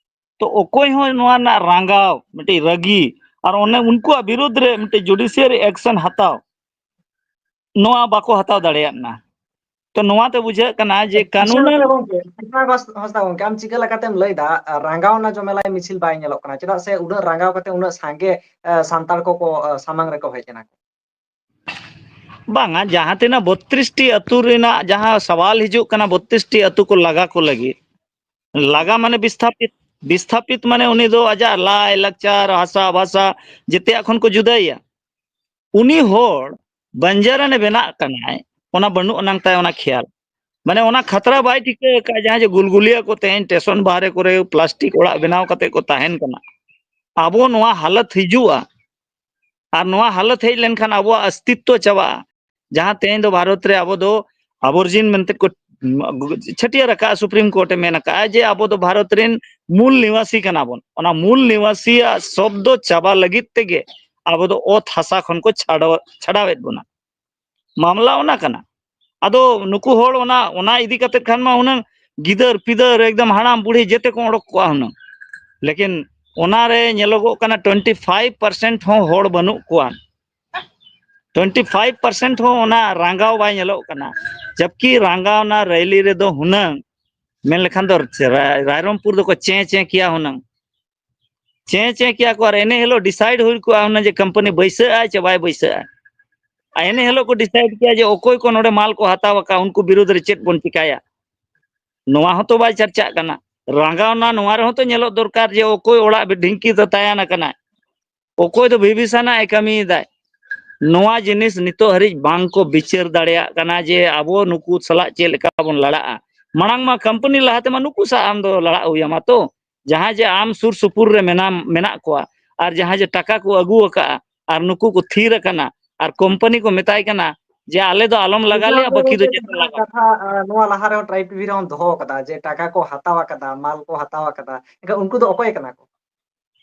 ᱛᱚ ᱚᱠᱚᱭ ᱦᱚᱸ ᱱᱚᱣᱟ ᱨᱮᱱᱟᱜ ᱨᱟᱸᱜᱟᱣ, ᱢᱤᱫᱴᱤᱡ ᱨᱟᱹᱜᱤ, ᱟᱨ ᱚᱱᱮ ᱩᱱᱠᱩᱣᱟᱜ ᱵᱤᱨᱩᱫᱽ ᱨᱮ ᱢᱤᱫᱴᱤᱡ ᱡᱩᱰᱤᱥᱤᱭᱟᱨᱤ ᱮᱠᱥᱚᱱ ᱦᱟᱛᱟᱣ, ᱱᱚᱣᱟ ᱵᱟᱠᱚ ᱦᱟᱛᱟᱣ ᱫᱟᱲᱮᱭᱟᱜ ᱠᱟᱱᱟ᱾ ᱛᱚ ᱱᱚᱣᱟ ᱛᱮ ᱵᱩᱡᱷᱟᱹᱜ ᱠᱟᱱᱟ ᱡᱮ ᱠᱤᱥᱟᱹᱬ ᱠᱟᱹᱱᱩᱱ ᱦᱟᱸᱥᱫᱟ ᱜᱚᱝᱠᱮ, ᱠᱤᱥᱟᱹᱬ ᱦᱟᱸᱥᱫᱟ ᱜᱚᱝᱠᱮ, ᱟᱢ ᱪᱤᱠᱟᱹ ᱞᱮᱠᱟᱛᱮᱢ ᱞᱟᱹᱭ ᱫᱟ, ᱨᱟᱸᱜᱟᱣᱱᱟ ᱡᱚᱢᱮᱞᱟᱭ ᱢᱤᱪᱷᱤᱞ ᱵᱟᱭ ᱧᱮᱞᱚᱜ ᱠᱟᱱᱟ? ᱪᱮᱫᱟᱜ ᱥᱮ ᱩᱱᱟᱹᱜ ᱨᱟᱸᱜᱟᱣ ᱠᱟᱛᱮ ᱩᱱᱟᱹᱜ ᱥᱟᱸᱜᱮ, ᱮ, ᱥᱟᱱᱛᱟᱲ ᱠᱚᱠᱚ, ᱮ, ᱥᱟᱢᱟᱝ ᱨᱮᱠᱚ ᱦᱮᱡ ᱮᱱᱟ ᱠᱚ? ᱵᱟᱝᱟ, ᱡᱟᱦᱟᱸ ᱛᱤᱱᱟᱹᱜ ᱵᱚᱛᱨᱤᱥ ᱴᱤ ᱟᱹᱛᱩ ᱨᱮᱱᱟᱜ ᱡᱟᱦᱟᱸ ᱥᱟᱣᱟᱞ ᱦᱤᱡᱩᱜ ᱠᱟᱱᱟ, ᱵᱚᱛᱨᱤᱥ ᱴᱤ ᱟᱹᱛᱩ ᱠᱚ ᱞᱟᱜᱟ ᱠᱚ ᱞᱟᱹᱜᱤᱫ, ᱞᱟᱜᱟ ᱢᱟᱱᱮ ᱵᱤᱥᱛᱷᱟᱯᱤᱛ, ᱵᱤᱥᱛᱷᱟᱯᱤᱛ ᱢᱟᱱᱮ ᱩᱱᱤ ᱫᱚ ᱟᱡᱟᱜ ᱞᱟᱭ ᱞᱟᱠᱪᱟᱨ, ᱦᱟᱥᱟ ᱵᱷᱟᱥᱟ ᱡᱮᱛᱮᱭᱟᱜ ᱠᱷᱚᱱ ᱠᱚ ᱡᱩᱫᱟᱹᱭᱮᱭᱟ᱾ ᱩᱱᱤ ᱦᱚᱲ ᱵᱟᱧᱡᱟᱨᱟᱱᱮ ᱵᱮᱱᱟᱜ ᱠᱟᱱᱟᱭ, ᱚᱱᱟ ᱵᱟᱹᱱᱩᱜ ᱟᱱᱟᱝ ᱛᱟᱭ ᱚᱱᱟ ᱠᱷᱮᱭᱟᱞ᱾ ᱢᱟᱱᱮ ᱚᱱᱟ ᱠᱷᱟᱛᱨᱟ ᱵᱟᱭ ᱴᱷᱤᱠᱟᱹ ᱟᱠᱟᱫᱼᱟ, ᱡᱟᱦᱟᱸ ᱡᱮ ᱜᱩᱞᱜᱩᱞᱤᱭᱟᱹ ᱠᱚ ᱛᱮᱦᱮᱧ ᱴᱮᱥᱚᱱ ᱵᱟᱦᱨᱮ ᱠᱚᱨᱮ ᱯᱞᱟᱥᱴᱤᱠ ᱚᱲᱟᱜ ᱵᱮᱱᱟᱣ ᱠᱟᱛᱮ ᱠᱚ ᱛᱟᱦᱮᱱ ᱠᱟᱱᱟ᱾ ᱟᱵᱚ ᱱᱚᱣᱟ ᱦᱟᱞᱚᱛ ᱦᱤᱡᱩᱜᱼᱟ, ᱟᱨ ᱱᱚᱣᱟ ᱦᱟᱞᱚᱛ ᱦᱮᱡ ᱞᱮᱱᱠᱷᱟᱱ ᱟᱵᱚᱣᱟᱜ ᱚᱥᱛᱤᱛᱛᱚ ᱪᱟᱵᱟᱜᱼᱟ᱾ ᱡᱟᱦᱟᱸ ᱛᱮᱦᱮᱧ ᱫᱚ ᱵᱷᱟᱨᱚᱛ ᱨᱮ ᱟᱵᱚ ᱫᱚ ᱟᱵᱚᱨᱡᱤᱱ ᱢᱮᱱᱛᱮ ᱠᱚ ᱪᱷᱟᱹᱴᱭᱟᱹᱨ ᱟᱠᱟᱫᱼᱟ, ᱥᱩᱯᱨᱤᱢ ᱠᱳᱨᱴ ᱮ ᱢᱮᱱ ᱟᱠᱟᱫᱼᱟ ᱡᱮ ᱟᱵᱚ ᱫᱚ ᱵᱷᱟᱨᱚᱛ ᱨᱮᱱ ᱢᱩᱞ ᱱᱤᱣᱟᱥᱤ ᱠᱟᱱᱟ ᱵᱚᱱ᱾ ᱚᱱᱟ ᱢᱩᱞ ᱱᱤᱣᱟᱥᱤᱭᱟᱜ ᱥᱚᱵᱫᱚ ᱪᱟᱵᱟ ᱞᱟᱹᱜᱤᱫ ᱛᱮᱜᱮ ᱟᱵᱚ ᱫᱚ ᱚᱛ ᱦᱟᱥᱟ ᱠᱷᱚᱱ ᱠᱚ ᱪᱷᱟᱰᱟᱣ, ᱪᱷᱟᱰᱟᱣᱮᱫ ᱵᱚᱱᱟ᱾ ᱢᱟᱢᱞᱟ ᱚᱱᱟ ᱠᱟᱱᱟ᱾ ᱟᱫᱚ ᱱᱩᱠᱩ ᱦᱚᱲ ᱚᱱᱟ, ᱚᱱᱟ ᱤᱫᱤ ᱠᱟᱛᱮ ᱠᱷᱟᱱ ᱢᱟ ᱦᱩᱱᱟᱹᱝ ᱜᱤᱫᱟᱹᱨ ᱯᱤᱫᱟᱹᱨ ᱮᱠᱫᱚᱢ ᱦᱟᱲᱟᱢ ᱵᱩᱲᱦᱤ ᱡᱮᱛᱮ ᱠᱚ ᱚᱰᱚᱠ ᱠᱚᱜᱼᱟ ᱦᱩᱱᱟᱹᱝ᱾ ᱞᱮᱠᱤᱱ ᱚᱱᱟᱨᱮ ᱧᱮᱞᱚᱜᱚᱜ ᱠᱟᱱᱟ ᱴᱩᱭᱮᱱᱴᱤ ᱯᱷᱟᱭᱤᱵᱷ ᱯᱟᱨᱥᱮᱱᱴ ᱦᱚᱸ ᱦᱚᱲ ᱵᱟᱹᱱᱩᱜ ᱠᱚᱣᱟ᱾ ᱴᱩᱭᱮᱱᱴᱤ ᱯᱷᱟᱭᱤᱵᱷ ᱯᱟᱨᱥᱮᱱᱴ ᱦᱚᱸ ᱚᱱᱟ ᱨᱟᱸᱜᱟᱣ ᱵᱟᱭ ᱧᱮᱞᱚᱜ ᱠᱟᱱᱟ᱾ ᱡᱟᱵᱠᱤ ᱨᱟᱸᱜᱟᱣ ᱚᱱᱟ ᱨᱮᱞᱤ ᱨᱮᱫᱚ ᱦᱩᱱᱟᱹᱝ ᱢᱮᱱ ᱞᱮᱠᱷᱟᱱ ᱫᱚ ᱨᱟᱭ-, ᱨᱟᱭᱨᱚᱝᱯᱩᱨ ᱫᱚᱠᱚ ᱪᱮᱸ ᱪᱮᱸ ᱠᱮᱭᱟ ᱦᱩᱱᱟᱹᱝ᱾ ᱪᱮᱸ ᱪᱮᱸ ᱠᱮᱭᱟ ᱠᱚ ᱟᱨ ᱮᱱᱮ ᱦᱤᱞᱳᱜ ᱰᱤᱥᱟᱭᱤᱰ ᱦᱩᱭ ᱠᱚᱜᱼᱟ ᱦᱩᱱᱟᱹᱝ ᱡᱮ ᱠᱳᱢᱯᱟᱱᱤ ᱵᱟᱹᱭᱥᱟᱹᱜ ᱟᱭ ᱪᱮ ᱵᱟᱭ ᱵᱟᱹᱭᱥᱟᱹᱜᱼᱟ᱾ ᱟᱨ ᱮᱱᱮ ᱦᱤᱞᱳᱜ ᱠᱚ ᱰᱤᱥᱟᱭᱤᱰ ᱠᱮᱭᱟ ᱡᱮ ᱚᱠᱚᱭ ᱠᱚ ᱱᱚᱰᱮ ᱢᱟᱞ ᱠᱚ ᱦᱟᱛᱟᱣ ᱟᱠᱟᱫ, ᱩᱱᱠᱩ ᱵᱤᱨᱩᱫᱷ ᱨᱮ ᱪᱮᱫ ᱵᱚᱱ ᱪᱤᱠᱟᱭᱟ᱾ ᱱᱚᱣᱟ ᱦᱚᱸᱛᱚ ᱵᱟᱭ ᱪᱟᱨᱪᱟᱜ ᱠᱟᱱᱟ᱾ ᱨᱟᱸᱜᱟᱣᱱᱟ ᱱᱚᱣᱟ ᱨᱮᱦᱚᱸ ᱛᱚ ᱧᱮᱞᱚᱜ ᱫᱚᱨᱠᱟᱨ ᱡᱮ ᱚᱠᱚᱭ ᱚᱲᱟᱜ ᱰᱷᱤᱝᱠᱤ ᱫᱚ ᱛᱟᱭᱟᱱ ᱟᱠᱟᱱᱟᱭ, ᱚᱠᱚᱭ ᱫᱚ ᱵᱷᱤᱵᱷᱤᱥᱟᱱᱟᱜ ᱮ ᱠᱟᱹᱢᱤᱭᱮᱫᱟᱭ᱾ ᱱᱚᱣᱟ ᱡᱤᱱᱤᱥ ᱱᱤᱛᱚᱜ ᱦᱟᱹᱨᱤᱡ ᱵᱟᱝ ᱠᱚ ᱵᱤᱪᱟᱹᱨ ᱫᱟᱲᱮᱭᱟᱜ ᱠᱟᱱᱟ ᱡᱮ ᱟᱵᱚ ᱱᱩᱠᱩ ᱥᱟᱞᱟᱜ ᱪᱮᱫ ᱞᱮᱠᱟ ᱵᱚᱱ ᱞᱟᱲᱟᱜᱼᱟ᱾ ᱢᱟᱲᱟᱝ ᱢᱟ ᱠᱳᱢᱯᱟᱱᱤ ᱞᱟᱦᱟ ᱛᱮᱢᱟ ᱱᱩᱠᱩ ᱥᱟᱶ ᱟᱢ ᱫᱚ ᱞᱟᱲᱟᱜ ᱦᱩᱭ ᱟᱢᱟ ᱛᱚ, ᱡᱟᱦᱟᱸᱭ ᱡᱮ ᱟᱢ ᱥᱩᱨ ᱥᱩᱯᱩᱨ ᱨᱮ ᱢᱮᱱᱟᱢ, ᱢᱮᱱᱟᱜ ᱠᱚᱣᱟ, ᱟᱨ ᱡᱟᱦᱟᱸᱭ ᱡᱮ ᱴᱟᱠᱟ ᱠᱚ ᱟᱹᱜᱩ ᱟᱠᱟᱫᱼᱟ, ᱟᱨ ᱱᱩᱠᱩ ᱠᱚ ᱛᱷᱤᱨ ᱟᱠᱟᱱᱟ, ᱟᱨ ᱠᱳᱢᱯᱟᱱᱤ ᱠᱚ ᱢᱮᱛᱟᱭ ᱠᱟᱱᱟ ᱡᱮ ᱟᱞᱮ ᱫᱚ ᱟᱞᱚᱢ ᱞᱟᱜᱟ ᱞᱮᱭᱟ, ᱵᱟᱹᱠᱤ ᱫᱚ ᱡᱚᱛᱚ ᱞᱟᱜᱟ᱾ ᱠᱟᱛᱷᱟ, ᱟᱸ, ᱱᱚᱣᱟ ᱞᱟᱦᱟ ᱨᱮᱦᱚᱸ ᱴᱨᱟᱭᱤᱵᱽ ᱴᱤᱵᱷᱤ ᱨᱮᱦᱚᱸ ᱫᱚᱦᱚ ᱟᱠᱟᱫᱟ ᱡᱮ ᱴᱟᱠᱟ ᱠᱚ ᱦᱟᱛᱟᱣ ᱟᱠᱟᱫᱟ, ᱢᱟᱞ ᱠᱚ ᱦᱟᱛᱟᱣ ᱟᱠᱟᱫᱟ, ᱮᱱᱠᱷᱟᱱ ᱩᱱᱠᱩ ᱫᱚ ᱚᱠᱚᱭ ᱠᱟᱱᱟ ᱠᱚ?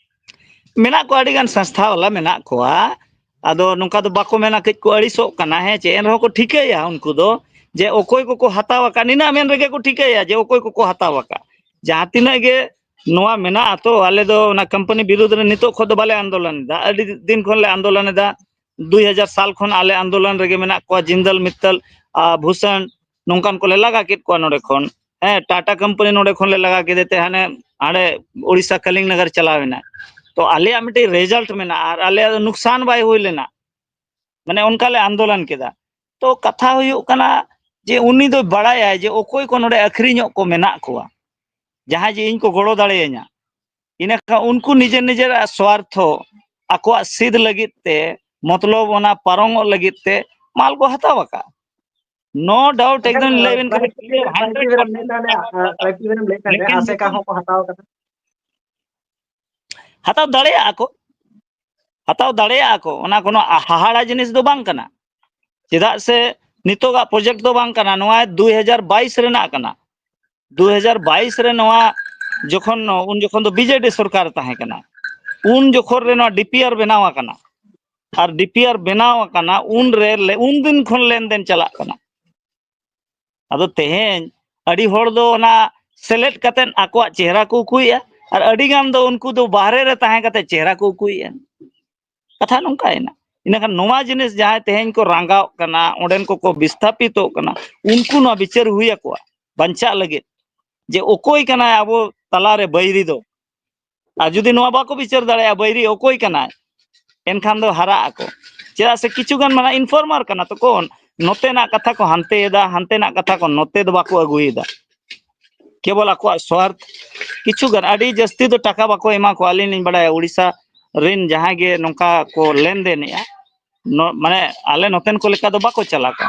ᱢᱮᱱᱟᱜ ᱠᱚᱣᱟ, ᱟᱹᱰᱤ ᱜᱟᱱ ᱥᱚᱝᱥᱛᱷᱟ ᱵᱟᱞᱟ ᱢᱮᱱᱟᱜ ᱠᱚᱣᱟ᱾ ᱟᱫᱚ ᱱᱚᱝᱠᱟ ᱫᱚ ᱵᱟᱠᱚ ᱢᱮᱱᱟ, ᱠᱟᱹᱡ ᱠᱚ ᱟᱹᱲᱤᱥᱚᱜ ᱠᱟᱱᱟ, ᱦᱮᱸ ᱪᱮ? ᱮᱱ ᱨᱮᱦᱚᱸ ᱠᱚ ᱴᱷᱤᱠᱟᱹᱭᱟ ᱩᱱᱠᱩ ᱫᱚ ᱡᱮ ᱚᱠᱚᱭ ᱠᱚᱠᱚ ᱦᱟᱛᱟᱣ ᱟᱠᱟᱫ, ᱱᱤᱱᱟᱹᱜ ᱢᱮᱱ ᱨᱮᱜᱮ ᱠᱚ ᱴᱷᱤᱠᱟᱹᱭᱟ ᱡᱮ ᱚᱠᱚᱭ ᱠᱚᱠᱚ ᱦᱟᱛᱟᱣ ᱟᱠᱟᱫ᱾ ᱡᱟᱦᱟᱸ ᱛᱤᱱᱟᱹᱜ ᱜᱮ ᱱᱚᱣᱟ ᱢᱮᱱᱟᱜᱼᱟ ᱛᱚ, ᱟᱞᱮ ᱫᱚ ᱚᱱᱟ ᱠᱳᱢᱯᱟᱱᱤ ᱵᱤᱨᱩᱫᱷ ᱨᱮ ᱱᱤᱛᱚᱜ ᱠᱷᱚᱱ ᱫᱚ ᱵᱟᱞᱮ ᱟᱱᱫᱳᱞᱚᱱ ᱮᱫᱟ, ᱟᱹᱰᱤ ᱫᱤᱱ ᱠᱷᱚᱱ ᱞᱮ ᱟᱱᱫᱳᱞᱚᱱ ᱮᱫᱟ᱾ ᱫᱩᱭ ᱦᱟᱡᱟᱨ ᱥᱟᱞ ᱠᱷᱚᱱ ᱟᱞᱮ ᱟᱱᱫᱳᱞᱚᱱ ᱨᱮᱜᱮ ᱢᱮᱱᱟᱜ ᱠᱚᱣᱟ, ᱡᱤᱱᱫᱟᱞ ᱢᱤᱛᱛᱟᱞ, ᱟᱨ ᱵᱷᱩᱥᱚᱱ, ᱱᱚᱝᱠᱟᱱ ᱠᱚᱞᱮ ᱞᱟᱜᱟ ᱠᱮᱫ ᱠᱚᱣᱟ ᱱᱚᱰᱮ ᱠᱷᱚᱱ᱾ ᱦᱮᱸ, ᱴᱟᱴᱟ ᱠᱳᱢᱯᱟᱱᱤ ᱱᱚᱰᱮ ᱠᱷᱚᱱ ᱞᱮ ᱞᱟᱜᱟ ᱠᱮᱫᱮ ᱛᱮ ᱦᱟᱱᱮ ᱦᱟᱸᱰᱮ ᱳᱲᱤᱥᱥᱟ ᱠᱟᱞᱤᱝ ᱱᱚᱜᱚᱨ ᱪᱟᱞᱟᱣ ᱮᱱᱟᱭ᱾ ᱛᱚ ᱟᱞᱮᱭᱟᱜ ᱢᱤᱫᱴᱮᱡ ᱨᱮᱡᱟᱞᱴ ᱢᱮᱱᱟᱜᱼᱟ ᱟᱨ ᱟᱞᱮᱭᱟᱜ ᱫᱚ ᱱᱩᱠᱥᱟᱱ ᱵᱟᱭ ᱦᱩᱭ ᱞᱮᱱᱟ᱾ ᱢᱟᱱᱮ ᱚᱱᱠᱟ ᱞᱮ ᱟᱱᱫᱳᱞᱚᱱ ᱠᱮᱫᱟ᱾ ᱛᱚ ᱠᱟᱛᱷᱟ ᱦᱩᱭᱩᱜ ᱠᱟᱱᱟ ᱡᱮ ᱩᱱᱤ ᱫᱚ ᱵᱟᱲᱟᱭᱟᱭ ᱡᱮ ᱚᱠᱚᱭ ᱠᱚ ᱱᱚᱰᱮ ᱟᱹᱠᱷᱨᱤᱧᱚᱜ ᱠᱚ ᱢᱮᱱᱟᱜ ᱠᱚᱣᱟ, ᱡᱟᱦᱟᱸᱭ ᱡᱮ ᱤᱧ ᱠᱚ ᱜᱚᱲᱚ ᱫᱟᱲᱮᱭᱟᱹᱧᱟ᱾ ᱤᱱᱟᱹᱠᱷᱟᱱ ᱩᱱᱠᱩ ᱱᱤᱡᱮᱨ ᱱᱤᱡᱮᱨᱟᱜ ᱥᱣᱟᱨᱛᱷᱚ, ᱟᱠᱚᱣᱟᱜ ᱥᱤᱫ ᱞᱟᱹᱜᱤᱫ ᱛᱮ, ᱢᱚᱛᱞᱚᱵ ᱚᱱᱟ ᱯᱟᱨᱚᱢᱚᱜ ᱞᱟᱹᱜᱤᱫ ᱛᱮ ᱢᱟᱞ ᱠᱚ ᱦᱟᱛᱟᱣ ᱟᱠᱟᱫ᱾ No doubt, ᱮᱠᱫᱚᱢ ᱞᱟᱹᱭ ᱵᱮᱱ ᱠᱟᱱᱟ, ᱠᱞᱟᱭᱮᱱᱴ ᱠᱞᱤᱭᱟᱨ ᱮᱢ ᱞᱟᱹᱭ ᱠᱷᱟᱱ, ᱠᱞᱟᱭᱮᱱᱴ ᱠᱞᱤᱭᱟᱨ ᱮᱢ ᱞᱟᱹᱭ ᱠᱷᱟᱱ, ᱞᱮᱠᱤᱱ ᱟᱥᱮᱠᱟ ᱦᱚᱸᱠᱚ ᱦᱟᱛᱟᱣ ᱠᱟᱫᱟ᱾ ᱦᱟᱛᱟᱣ ᱫᱟᱲᱮᱭᱟᱜᱼᱟ ᱠᱚ, ᱦᱟᱛᱟᱣ ᱫᱟᱲᱮᱭᱟᱜᱼᱟ ᱠᱚ, ᱚᱱᱟ ᱠᱳᱱᱳ ᱦᱟᱦᱟᱲᱟ ᱡᱤᱱᱤᱥ ᱫᱚ ᱵᱟᱝ ᱠᱟᱱᱟ᱾ ᱪᱮᱫᱟᱜ ᱥᱮ ᱱᱤᱛᱚᱜᱟᱜ ᱯᱨᱚᱡᱮᱠᱴ ᱫᱚ ᱵᱟᱝ ᱠᱟᱱᱟ, ᱱᱚᱣᱟ ᱫᱩ ᱦᱟᱡᱟᱨ ᱵᱟᱭᱤᱥ ᱨᱮᱱᱟᱜ ᱠᱟᱱᱟ᱾ ᱫᱩ ᱦᱟᱡᱟᱨ ᱵᱟᱭᱤᱥ ᱨᱮ ᱱᱚᱣᱟ ᱡᱚᱠᱷᱚᱱ, ᱩᱱ ᱡᱚᱠᱷᱚᱱ ᱫᱚ ᱵᱤᱡᱮᱰᱤ ᱥᱚᱨᱠᱟᱨ ᱛᱟᱦᱮᱸ ᱠᱟᱱᱟ, ᱩᱱ ᱡᱚᱠᱷᱚᱱ ᱨᱮ ᱱᱚᱣᱟ ᱰᱤᱯᱤᱟᱨ ᱵᱮᱱᱟᱣ ᱟᱠᱟᱱᱟ᱾ ᱟᱨ ᱰᱤᱯᱤᱟᱨ ᱵᱮᱱᱟᱣ ᱟᱠᱟᱱᱟ, ᱩᱱ ᱨᱮ ᱞᱮ-, ᱩᱱ ᱫᱤᱱ ᱠᱷᱚᱱ ᱞᱮᱱᱫᱮᱱ ᱪᱟᱞᱟᱜ ᱠᱟᱱᱟ᱾ ᱟᱫᱚ ᱛᱮᱦᱮᱧ ᱟᱹᱰᱤ ᱦᱚᱲ ᱫᱚ ᱚᱱᱟ ᱥᱮᱞᱮᱫ ᱠᱟᱛᱮᱫ ᱟᱠᱚᱣᱟᱜ ᱪᱮᱦᱨᱟ ᱠᱚ ᱩᱠᱩᱭᱮᱫᱼᱟ, ᱟᱨ ᱟᱹᱰᱤ ᱜᱟᱱ ᱫᱚ ᱩᱱᱠᱩ ᱫᱚ ᱵᱟᱦᱨᱮ ᱨᱮ ᱛᱟᱦᱮᱸ ᱠᱟᱛᱮᱫ ᱪᱮᱦᱨᱟ ᱠᱚ ᱩᱠᱩᱭᱮᱫᱼᱟ᱾ ᱠᱟᱛᱷᱟ ᱱᱚᱝᱠᱟᱭᱮᱱᱟ᱾ ᱤᱱᱟᱹᱠᱷᱟᱱ ᱱᱚᱣᱟ ᱡᱤᱱᱤᱥ ᱡᱟᱦᱟᱸᱭ ᱛᱮᱦᱮᱧ ᱠᱚ ᱨᱟᱸᱜᱟᱣᱜ ᱠᱟᱱᱟ, ᱚᱸᱰᱮᱱ ᱠᱚᱠᱚ ᱵᱤᱥᱛᱷᱟᱯᱤᱛᱚᱜ ᱠᱟᱱᱟ, ᱩᱱᱠᱩ ᱱᱚᱣᱟ ᱵᱤᱪᱟᱹᱨ ᱦᱩᱭ ᱟᱠᱚᱣᱟ ᱵᱟᱧᱪᱟᱜ ᱞᱟᱹᱜᱤᱫ, ᱡᱮ ᱚᱠᱚᱭ ᱠᱟᱱᱟᱭ ᱟᱵᱚ ᱛᱟᱞᱟᱨᱮ ᱵᱟᱹᱭᱨᱤ ᱫᱚ᱾ ᱟᱨ ᱡᱩᱫᱤ ᱱᱚᱣᱟ ᱵᱟᱠᱚ ᱵᱤᱪᱟᱹᱨ ᱫᱟᱲᱮᱭᱟᱜᱼᱟ, ᱵᱟᱹᱭᱨᱤ ᱚᱠᱚᱭ ᱠᱟᱱᱟᱭ, ᱮᱱᱠᱷᱟᱱ ᱫᱚ ᱦᱟᱨᱟᱜ ᱟᱠᱚ᱾ ᱪᱮᱫᱟᱜ ᱥᱮ ᱠᱤᱪᱷᱩ ᱜᱟᱱ ᱢᱟᱱᱮ ᱤᱱᱯᱷᱚᱨᱢᱟᱨ ᱠᱟᱱᱟ ᱛᱚᱠᱚ, ᱱᱚᱛᱮᱱᱟᱜ ᱠᱟᱛᱷᱟ ᱠᱚ ᱦᱟᱱᱛᱮᱭᱮᱫᱟ, ᱦᱟᱱᱛᱮᱱᱟᱜ ᱠᱟᱛᱷᱟ ᱠᱚ ᱱᱚᱛᱮ ᱫᱚ ᱵᱟᱠᱚ ᱟᱹᱜᱩᱭᱮᱫᱟ᱾ ᱠᱮᱵᱚᱞ ᱟᱠᱚᱣᱟᱜ ᱥᱣᱟᱨᱛᱷ᱾ ᱠᱤᱪᱷᱩ ᱜᱟᱱ, ᱟᱹᱰᱤ ᱡᱟᱹᱥᱛᱤ ᱫᱚ ᱴᱟᱠᱟ ᱵᱟᱠᱚ ᱮᱢᱟ ᱠᱚᱣᱟ᱾ ᱟᱹᱞᱤᱧ ᱞᱤᱧ ᱵᱟᱲᱟᱭᱟ, ᱩᱲᱤᱥᱥᱟ ᱨᱮᱱ ᱡᱟᱦᱟᱸᱭ ᱜᱮ ᱱᱚᱝᱠᱟ ᱠᱚ ᱞᱮᱱᱫᱮᱱᱮᱜᱼᱟ, ᱱᱚ-, ᱢᱟᱱᱮ ᱟᱞᱮ ᱱᱚᱛᱮᱱ ᱠᱚ ᱞᱮᱠᱟ ᱫᱚ ᱵᱟᱠᱚ ᱪᱟᱞᱟᱜᱼᱟ᱾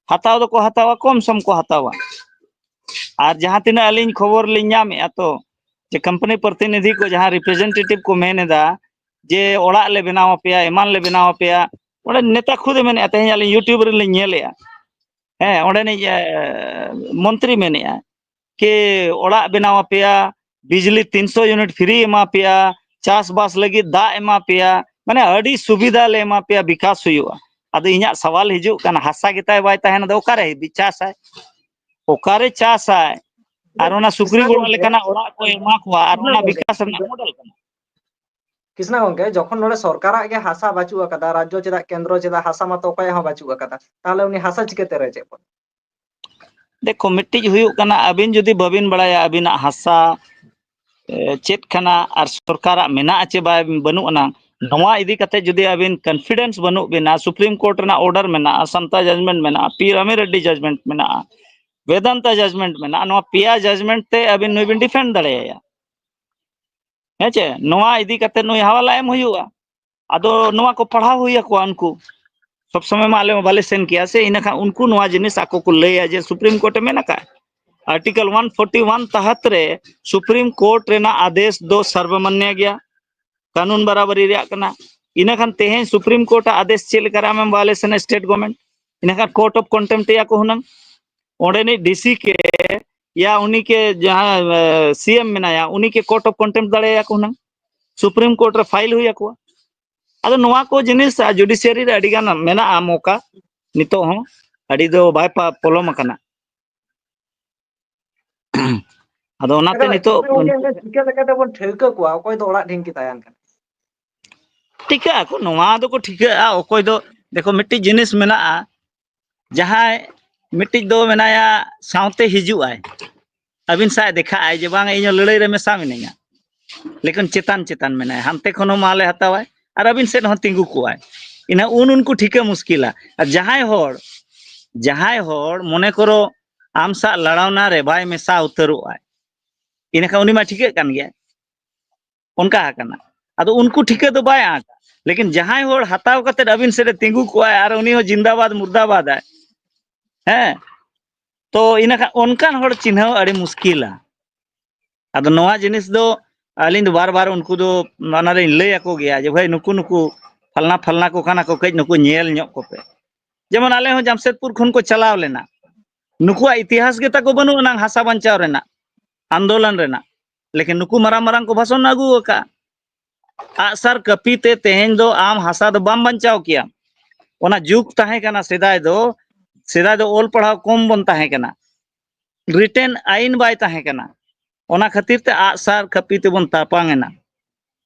ᱦᱟᱛᱟᱣ ᱫᱚᱠᱚ ᱦᱟᱛᱟᱣᱟ, ᱠᱚᱢ ᱥᱚᱢ ᱠᱚ ᱦᱟᱛᱟᱣᱟ᱾ ᱟᱨ ᱡᱟᱦᱟᱸ ᱛᱤᱱᱟᱹᱜ ᱟᱹᱞᱤᱧ ᱠᱷᱚᱵᱚᱨ ᱞᱤᱧ ᱧᱟᱢᱮᱜᱼᱟ ᱛᱚ, ᱡᱮ ᱠᱳᱢᱯᱟᱱᱤ ᱯᱨᱚᱛᱤᱱᱤᱫᱷᱤ ᱠᱚ ᱡᱟᱦᱟᱸ ᱨᱤᱯᱨᱮᱡᱮᱱᱴᱮᱴᱤᱵᱷ ᱠᱚ ᱢᱮᱱ ᱮᱫᱟ ᱡᱮ ᱚᱲᱟᱜ ᱞᱮ ᱵᱮᱱᱟᱣ ᱟᱯᱮᱭᱟ, ᱮᱢᱟᱱ ᱞᱮ ᱵᱮᱱᱟᱣ ᱟᱯᱮᱭᱟ, ᱚᱸᱰᱮ ᱱᱮᱛᱟ ᱠᱷᱩᱫ ᱮ ᱢᱮᱱᱮᱫᱼᱟ, ᱛᱮᱦᱮᱧ ᱟᱹᱞᱤᱧ YouTube ᱨᱮᱞᱤᱧ ᱧᱮᱞᱮᱜᱼᱟ, ᱦᱮᱸ, ᱚᱸᱰᱮᱱᱤᱡ, ᱮ, ᱢᱚᱱᱛᱨᱤ ᱢᱮᱱᱮᱜᱼᱟ ᱠᱤ ᱚᱲᱟᱜ ᱵᱮᱱᱟᱣ ᱟᱯᱮᱭᱟ, ᱵᱤᱡᱽᱞᱤ ᱛᱤᱱᱥᱚ ᱤᱭᱩᱱᱤᱴ ᱯᱷᱨᱤ ᱮᱢᱟ ᱯᱮᱭᱟ, ᱪᱟᱥᱵᱟᱥ ᱞᱟᱹᱜᱤᱫ ᱫᱟᱜ ᱮᱢᱟ ᱯᱮᱭᱟ, ᱢᱟᱱᱮ ᱟᱹᱰᱤ ᱥᱩᱵᱤᱫᱷᱟ ᱞᱮ ᱮᱢᱟ ᱯᱮᱭᱟ, ᱵᱤᱠᱟᱥ ᱦᱩᱭᱩᱜᱼᱟ᱾ ᱟᱫᱚ ᱤᱧᱟᱹᱜ ᱥᱟᱣᱟᱞ ᱦᱤᱡᱩᱜ ᱠᱟᱱᱟ, ᱦᱟᱥᱟ ᱜᱮᱛᱟᱭ ᱵᱟᱭ ᱛᱟᱦᱮᱱᱟ, ᱟᱫᱚ ᱚᱠᱟᱨᱮ ᱵᱤ-, ᱪᱟᱥᱟᱭ? ᱚᱠᱟᱨᱮ ᱪᱟᱥᱟᱭ? ᱟᱨ ᱚᱱᱟ ᱥᱩᱠᱨᱤ ᱠᱨᱤᱥᱱᱟ ᱜᱚᱲᱟ ᱜᱚᱝᱠᱮ, ᱞᱮᱠᱟᱱᱟᱜ ᱚᱲᱟᱜ ᱠᱚ ᱮᱢᱟ ᱠᱚᱣᱟ, ᱟᱨ ᱠᱨᱤᱥᱱᱟ ᱚᱱᱟ ᱜᱚᱝᱠᱮ, ᱵᱤᱠᱟᱥ ᱨᱮᱱᱟᱜ ᱢᱚᱰᱮᱞ ᱠᱟᱱᱟ᱾ ᱠᱨᱤᱥᱱᱟ ᱜᱚᱝᱠᱮ, ᱡᱚᱠᱷᱚᱱ ᱱᱚᱰᱮ ᱥᱚᱨᱠᱟᱨᱟᱜ ᱜᱮ ᱦᱟᱥᱟ ᱵᱟᱹᱪᱩᱜ ᱟᱠᱟᱫᱟ, ᱨᱟᱡᱽᱡᱚ ᱪᱮᱫᱟᱜ, ᱠᱮᱱᱫᱨᱚ ᱪᱮᱫᱟᱜ, ᱦᱟᱥᱟ ᱢᱟᱛᱚ ᱚᱠᱚᱭᱟᱜ ᱦᱚᱸ ᱵᱟᱹᱪᱩᱜ ᱟᱠᱟᱫᱟ, ᱛᱟᱦᱚᱞᱮ ᱩᱱᱤ ᱦᱟᱥᱟ ᱪᱤᱠᱟᱹᱛᱮ ᱨᱮᱡ ᱮᱫ ᱵᱚᱱᱟ? ᱫᱮᱠᱷᱚ, ᱢᱤᱫᱴᱤᱡ ᱦᱩᱭᱩᱜ ᱠᱟᱱᱟ, ᱟᱹᱵᱤᱱ ᱡᱩᱫᱤ ᱵᱟᱹᱵᱤᱱ ᱵᱟᱲᱟᱭᱟ ᱟᱹᱵᱤᱱᱟᱜ ᱦᱟᱥᱟ, ᱮ, ᱪᱮᱫ ᱠᱟᱱᱟ ᱟᱨ ᱥᱚᱨᱠᱟᱨᱟᱜ ᱢᱮᱱᱟᱜᱼᱟ ᱪᱮ ᱵᱟᱭ, ᱵᱟᱹᱱᱩᱜ ᱟᱱᱟ, ᱱᱚᱣᱟ ᱤᱫᱤ ᱠᱟᱛᱮ ᱡᱩᱫᱤ ᱟᱹᱵᱤᱱ ᱠᱚᱱᱯᱷᱤᱰᱮᱱᱥ ᱵᱟᱹᱱᱩᱜ ᱵᱤᱱᱟ, ᱥᱩᱯᱨᱤᱢ ᱠᱳᱨᱴ ᱨᱮᱱᱟᱜ ᱚᱨᱰᱟᱨ ᱢᱮᱱᱟᱜᱼᱟ, ᱥᱟᱱᱛᱟ ᱡᱟᱡᱽᱢᱮᱱᱴ ᱢᱮᱱᱟᱜᱼᱟ, ᱯᱤ ᱨᱟᱢᱤ ᱨᱮᱰᱰᱤ ᱡᱟᱡᱽᱢᱮᱱᱴ ᱢᱮᱱᱟᱜᱼᱟ, ᱵᱮᱫᱟᱱᱛᱟ ᱡᱟᱡᱽᱢᱮᱱᱴ ᱢᱮᱱᱟᱜᱼᱟ, ᱱᱚᱣᱟ ᱯᱮᱭᱟ ᱡᱟᱡᱽᱢᱮᱱᱴ ᱛᱮ ᱟᱹᱵᱤᱱ ᱱᱩᱭ ᱵᱤᱱ ᱰᱤᱯᱷᱮᱱᱰ ᱫᱟᱲᱮᱭᱟᱭᱟ᱾ ᱦᱮᱸ ᱪᱮ? ᱱᱚᱣᱟ ᱤᱫᱤ ᱠᱟᱛᱮ ᱱᱩᱭ ᱦᱟᱣᱟᱞᱟ ᱮᱢ ᱦᱩᱭᱩᱜᱼᱟ᱾ ᱟᱫᱚ ᱱᱚᱣᱟ ᱠᱚ ᱯᱟᱲᱦᱟᱣ ᱦᱩᱭ ᱟᱠᱚᱣᱟ ᱩᱱᱠᱩ᱾ ᱥᱚᱵ ᱥᱚᱢᱚᱭ ᱢᱟ ᱟᱞᱮ ᱢᱟ ᱵᱟᱞᱮ ᱥᱮᱱ ᱠᱮᱭᱟ ᱥᱮ, ᱤᱱᱟᱹᱠᱷᱟᱱ ᱩᱱᱠᱩ ᱱᱚᱣᱟ ᱡᱤᱱᱤᱥ ᱟᱠᱚ ᱠᱚ ᱞᱟᱹᱭᱟ ᱡᱮ ᱥᱩᱯᱨᱤᱢ ᱠᱳᱨᱴ ᱮ ᱢᱮᱱ ᱟᱠᱟᱫ, ᱟᱨᱴᱤᱠᱮᱞ ᱚᱣᱟᱱ ᱯᱷᱳᱨᱴᱤ ᱚᱣᱟᱱ ᱛᱟᱦᱟᱛ ᱨᱮ ᱥᱩᱯᱨᱤᱢ ᱠᱳᱨᱴ ᱨᱮᱱᱟᱜ ᱟᱫᱮᱥ ᱫᱚ ᱥᱟᱨᱵᱚᱢᱟᱱᱱᱚ ᱜᱮᱭᱟ, ᱠᱟᱹᱱᱩᱱ ᱵᱟᱨᱟᱵᱟᱨᱤ ᱨᱮᱭᱟᱜ ᱠᱟᱱᱟ᱾ ᱤᱱᱟᱹᱠᱷᱟᱱ ᱛᱮᱦᱮᱧ ᱥᱩᱯᱨᱤᱢ ᱠᱳᱨᱴ ᱟᱜ ᱟᱫᱮᱥ ᱪᱮᱫ ᱞᱮᱠᱟᱨᱮ ᱟᱢᱮᱢ ᱵᱷᱟᱭᱳᱞᱮᱥᱚᱱ ᱥᱴᱮᱴ ᱜᱚᱵᱷᱚᱨᱱᱢᱮᱱᱴ? ᱤᱱᱟᱹᱠᱷᱟᱱ ᱠᱳᱨᱴ ᱚᱯᱷ ᱠᱚᱱᱴᱮᱢᱯᱴ ᱮᱭᱟ ᱠᱚ ᱦᱩᱱᱟᱹᱝ᱾ ᱚᱸᱰᱮᱱᱤᱡ ᱰᱤᱥᱤ ᱠᱮ ᱭᱟ ᱩᱱᱤ ᱠᱮ ᱡᱟᱦᱟᱸ ᱥᱤ ᱮᱢ ᱢᱮᱱᱟᱭᱟ ᱩᱱᱤ ᱠᱮ ᱠᱳᱨᱴ ᱚᱯᱷ ᱠᱚᱱᱴᱮᱢᱯᱴ ᱫᱟᱲᱮᱭᱟᱭᱟ ᱠᱚ ᱦᱩᱱᱟᱹᱝ, ᱥᱩᱯᱨᱤᱢ ᱠᱳᱨᱴ ᱨᱮ ᱯᱷᱟᱭᱤᱞ ᱦᱩᱭ ᱟᱠᱚᱣᱟ᱾ ᱟᱫᱚ ᱱᱚᱣᱟ ᱠᱚ ᱡᱤᱱᱤᱥ ᱡᱩᱰᱤᱥᱤᱭᱟᱨᱤ ᱨᱮ ᱟᱹᱰᱤ ᱜᱟᱱ ᱢᱮᱱᱟᱜᱼᱟ ᱢᱚᱠᱟ, ᱱᱤᱛᱚᱜ ᱦᱚᱸ ᱟᱹᱰᱤ ᱫᱚ ᱵᱟᱭ ᱯᱟ- ᱯᱚᱞᱚᱢ ᱟᱠᱟᱱᱟ᱾ ᱟᱫᱚ ᱚᱱᱟᱛᱮ ᱟᱫᱚ ᱱᱤᱛᱚᱜ ᱪᱤᱠᱟᱹ ᱞᱮᱠᱟᱛᱮ ᱵᱚᱱ ᱴᱷᱟᱹᱣᱠᱟᱹ ᱠᱚᱣᱟ ᱚᱠᱚᱭ ᱫᱚ ᱚᱲᱟᱜ ᱰᱷᱤᱝᱠᱤ ᱛᱟᱭᱟᱱ ᱠᱟᱱᱟ? ᱴᱷᱤᱠᱟᱹᱜ ᱟᱠᱚ, ᱱᱚᱣᱟ ᱫᱚᱠᱚ ᱴᱷᱤᱠᱟᱹᱜᱼᱟ᱾ ᱚᱠᱚᱭ ᱫᱚ, ᱫᱮᱠᱷᱚ, ᱢᱤᱫᱴᱤᱡ ᱡᱤᱱᱤᱥ ᱢᱮᱱᱟᱜᱼᱟ, ᱡᱟᱦᱟᱸᱭ ᱢᱤᱫᱴᱤᱡ ᱫᱚ ᱢᱮᱱᱟᱭᱟ ᱥᱟᱶᱛᱮ ᱦᱤᱡᱩᱜ ᱟᱭ, ᱟᱹᱵᱤᱱ ᱥᱟᱶ ᱫᱮᱠᱷᱟᱜ ᱟᱭ ᱡᱮ ᱵᱟᱝ ᱤᱧ ᱦᱚᱸ ᱞᱟᱹᱲᱦᱟᱹᱭ ᱨᱮ ᱢᱮᱥᱟ ᱢᱤᱱᱟᱹᱧᱟ, ᱞᱮᱠᱤᱱ ᱪᱮᱛᱟᱱ ᱪᱮᱛᱟᱱ ᱢᱮᱱᱟᱭᱟ, ᱦᱟᱱᱛᱮ ᱠᱷᱚᱱ ᱦᱚᱸ ᱢᱟᱞᱮ ᱦᱟᱛᱟᱣᱟᱭ ᱟᱨ ᱟᱹᱵᱤᱱ ᱥᱮᱫ ᱦᱚᱸ ᱛᱤᱸᱜᱩ ᱠᱚᱣᱟᱭ᱾ ᱤᱱᱟᱹ ᱩᱱ ᱩᱱᱠᱩ ᱴᱷᱤᱠᱟᱹ ᱢᱩᱥᱠᱤᱞᱟ᱾ ᱟᱨ ᱡᱟᱦᱟᱸᱭ ᱦᱚᱲ, ᱡᱟᱦᱟᱸᱭ ᱦᱚᱲ ᱢᱚᱱᱮ ᱠᱚᱨᱚ ᱟᱢ ᱥᱟᱶ ᱞᱟᱲᱟᱣᱱᱟ ᱨᱮ ᱵᱟᱭ ᱢᱮᱥᱟ ᱩᱛᱟᱹᱨᱚᱜ ᱟᱭ, ᱤᱱᱟᱹᱠᱷᱟᱱ ᱩᱱᱤ ᱢᱟ ᱴᱷᱤᱠᱟᱹᱜ ᱠᱟᱱ ᱜᱮᱭᱟᱭ᱾ ᱚᱱᱠᱟ ᱟᱠᱟᱱᱟ᱾ ᱟᱫᱚ ᱩᱱᱠᱩ ᱴᱷᱤᱠᱟᱹ ᱫᱚ ᱵᱟᱭ ᱟᱸᱠᱟ, ᱞᱮᱠᱤᱱ ᱡᱟᱦᱟᱸᱭ ᱦᱚᱲ ᱦᱟᱛᱟᱣ ᱠᱟᱛᱮ ᱟᱹᱵᱤᱱ ᱥᱮᱫ ᱮ ᱛᱤᱸᱜᱩ ᱠᱚᱜᱼᱟᱭ ᱟᱨ ᱩᱱᱤ ᱦᱚᱸ ᱡᱤᱱᱫᱟᱵᱟᱫ ᱢᱩᱨᱫᱟᱵᱟᱫ ᱟᱭ, ᱦᱮᱸ, ᱛᱚ ᱤᱱᱟᱹᱠᱷᱟᱱ ᱚᱱᱠᱟᱱ ᱦᱚᱲ ᱪᱤᱱᱦᱟᱹᱣ ᱟᱹᱰᱤ ᱢᱩᱥᱠᱤᱞᱟ᱾ ᱟᱫᱚ ᱱᱚᱣᱟ ᱡᱤᱱᱤᱥ ᱫᱚ ᱟᱹᱞᱤᱧ ᱫᱚ ᱵᱟᱨ ᱵᱟᱨ ᱩᱱᱠᱩ ᱫᱚ ᱚᱱᱟᱞᱤᱧ ᱞᱟᱹᱭ ᱟᱠᱚ ᱜᱮᱭᱟ ᱡᱮ ᱵᱷᱟᱹᱭ ᱱᱩᱠᱩ ᱱᱩᱠᱩ ᱯᱷᱟᱞᱱᱟ ᱯᱷᱟᱞᱱᱟ ᱠᱚ ᱠᱟᱱᱟ ᱠᱚ, ᱠᱟᱹᱡ ᱱᱩᱠᱩ ᱧᱮᱞ ᱧᱚᱜ ᱠᱚᱯᱮ᱾ ᱡᱮᱢᱚᱱ ᱟᱞᱮ ᱦᱚᱸ ᱡᱟᱢᱥᱮᱫᱽᱯᱩᱨ ᱠᱷᱚᱱ ᱠᱚ ᱪᱟᱞᱟᱣ ᱞᱮᱱᱟ, ᱱᱩᱠᱩᱣᱟᱜ ᱤᱛᱤᱦᱟᱥ ᱜᱮ ᱛᱟᱠᱚ ᱵᱟᱹᱱᱩᱜ ᱟᱱᱟᱝ ᱦᱟᱥᱟ ᱵᱟᱧᱪᱟᱣ ᱨᱮᱱᱟᱜ, ᱟᱱᱫᱳᱞᱚᱱ ᱨᱮᱱᱟᱜ, ᱞᱮᱠᱤᱱ ᱱᱩᱠᱩ ᱢᱟᱨᱟᱝ ᱢᱟᱨᱟᱝ ᱠᱚ ᱵᱷᱟᱥᱚᱱ ᱟᱹᱜᱩ ᱟᱠᱟᱫ᱾ ᱟᱜᱼᱥᱟᱨ ᱠᱟᱹᱯᱤ ᱛᱮ ᱛᱮᱦᱮᱧ ᱫᱚ ᱟᱢ ᱦᱟᱥᱟ ᱫᱚ ᱵᱟᱢ ᱵᱟᱧᱪᱟᱣ ᱠᱮᱭᱟ᱾ ᱚᱱᱟ ᱡᱩᱜᱽ ᱛᱟᱦᱮᱸ ᱠᱟᱱᱟ ᱥᱮᱫᱟᱭ ᱫᱚ, ᱥᱮᱫᱟᱭ ᱫᱚ ᱚᱞ ᱯᱟᱲᱦᱟᱣ ᱠᱚᱢ ᱵᱚᱱ ᱛᱟᱦᱮᱸ ᱠᱟᱱᱟ, ᱨᱤᱴᱮᱱ ᱟᱭᱤᱱ ᱵᱟᱭ ᱛᱟᱦᱮᱸ ᱠᱟᱱᱟ, ᱚᱱᱟ ᱠᱷᱟᱹᱛᱤᱨ ᱛᱮ ᱟᱜᱼᱥᱟᱨ ᱠᱟᱹᱯᱤ ᱛᱮᱵᱚᱱ ᱛᱟᱯᱟᱝ ᱮᱱᱟ᱾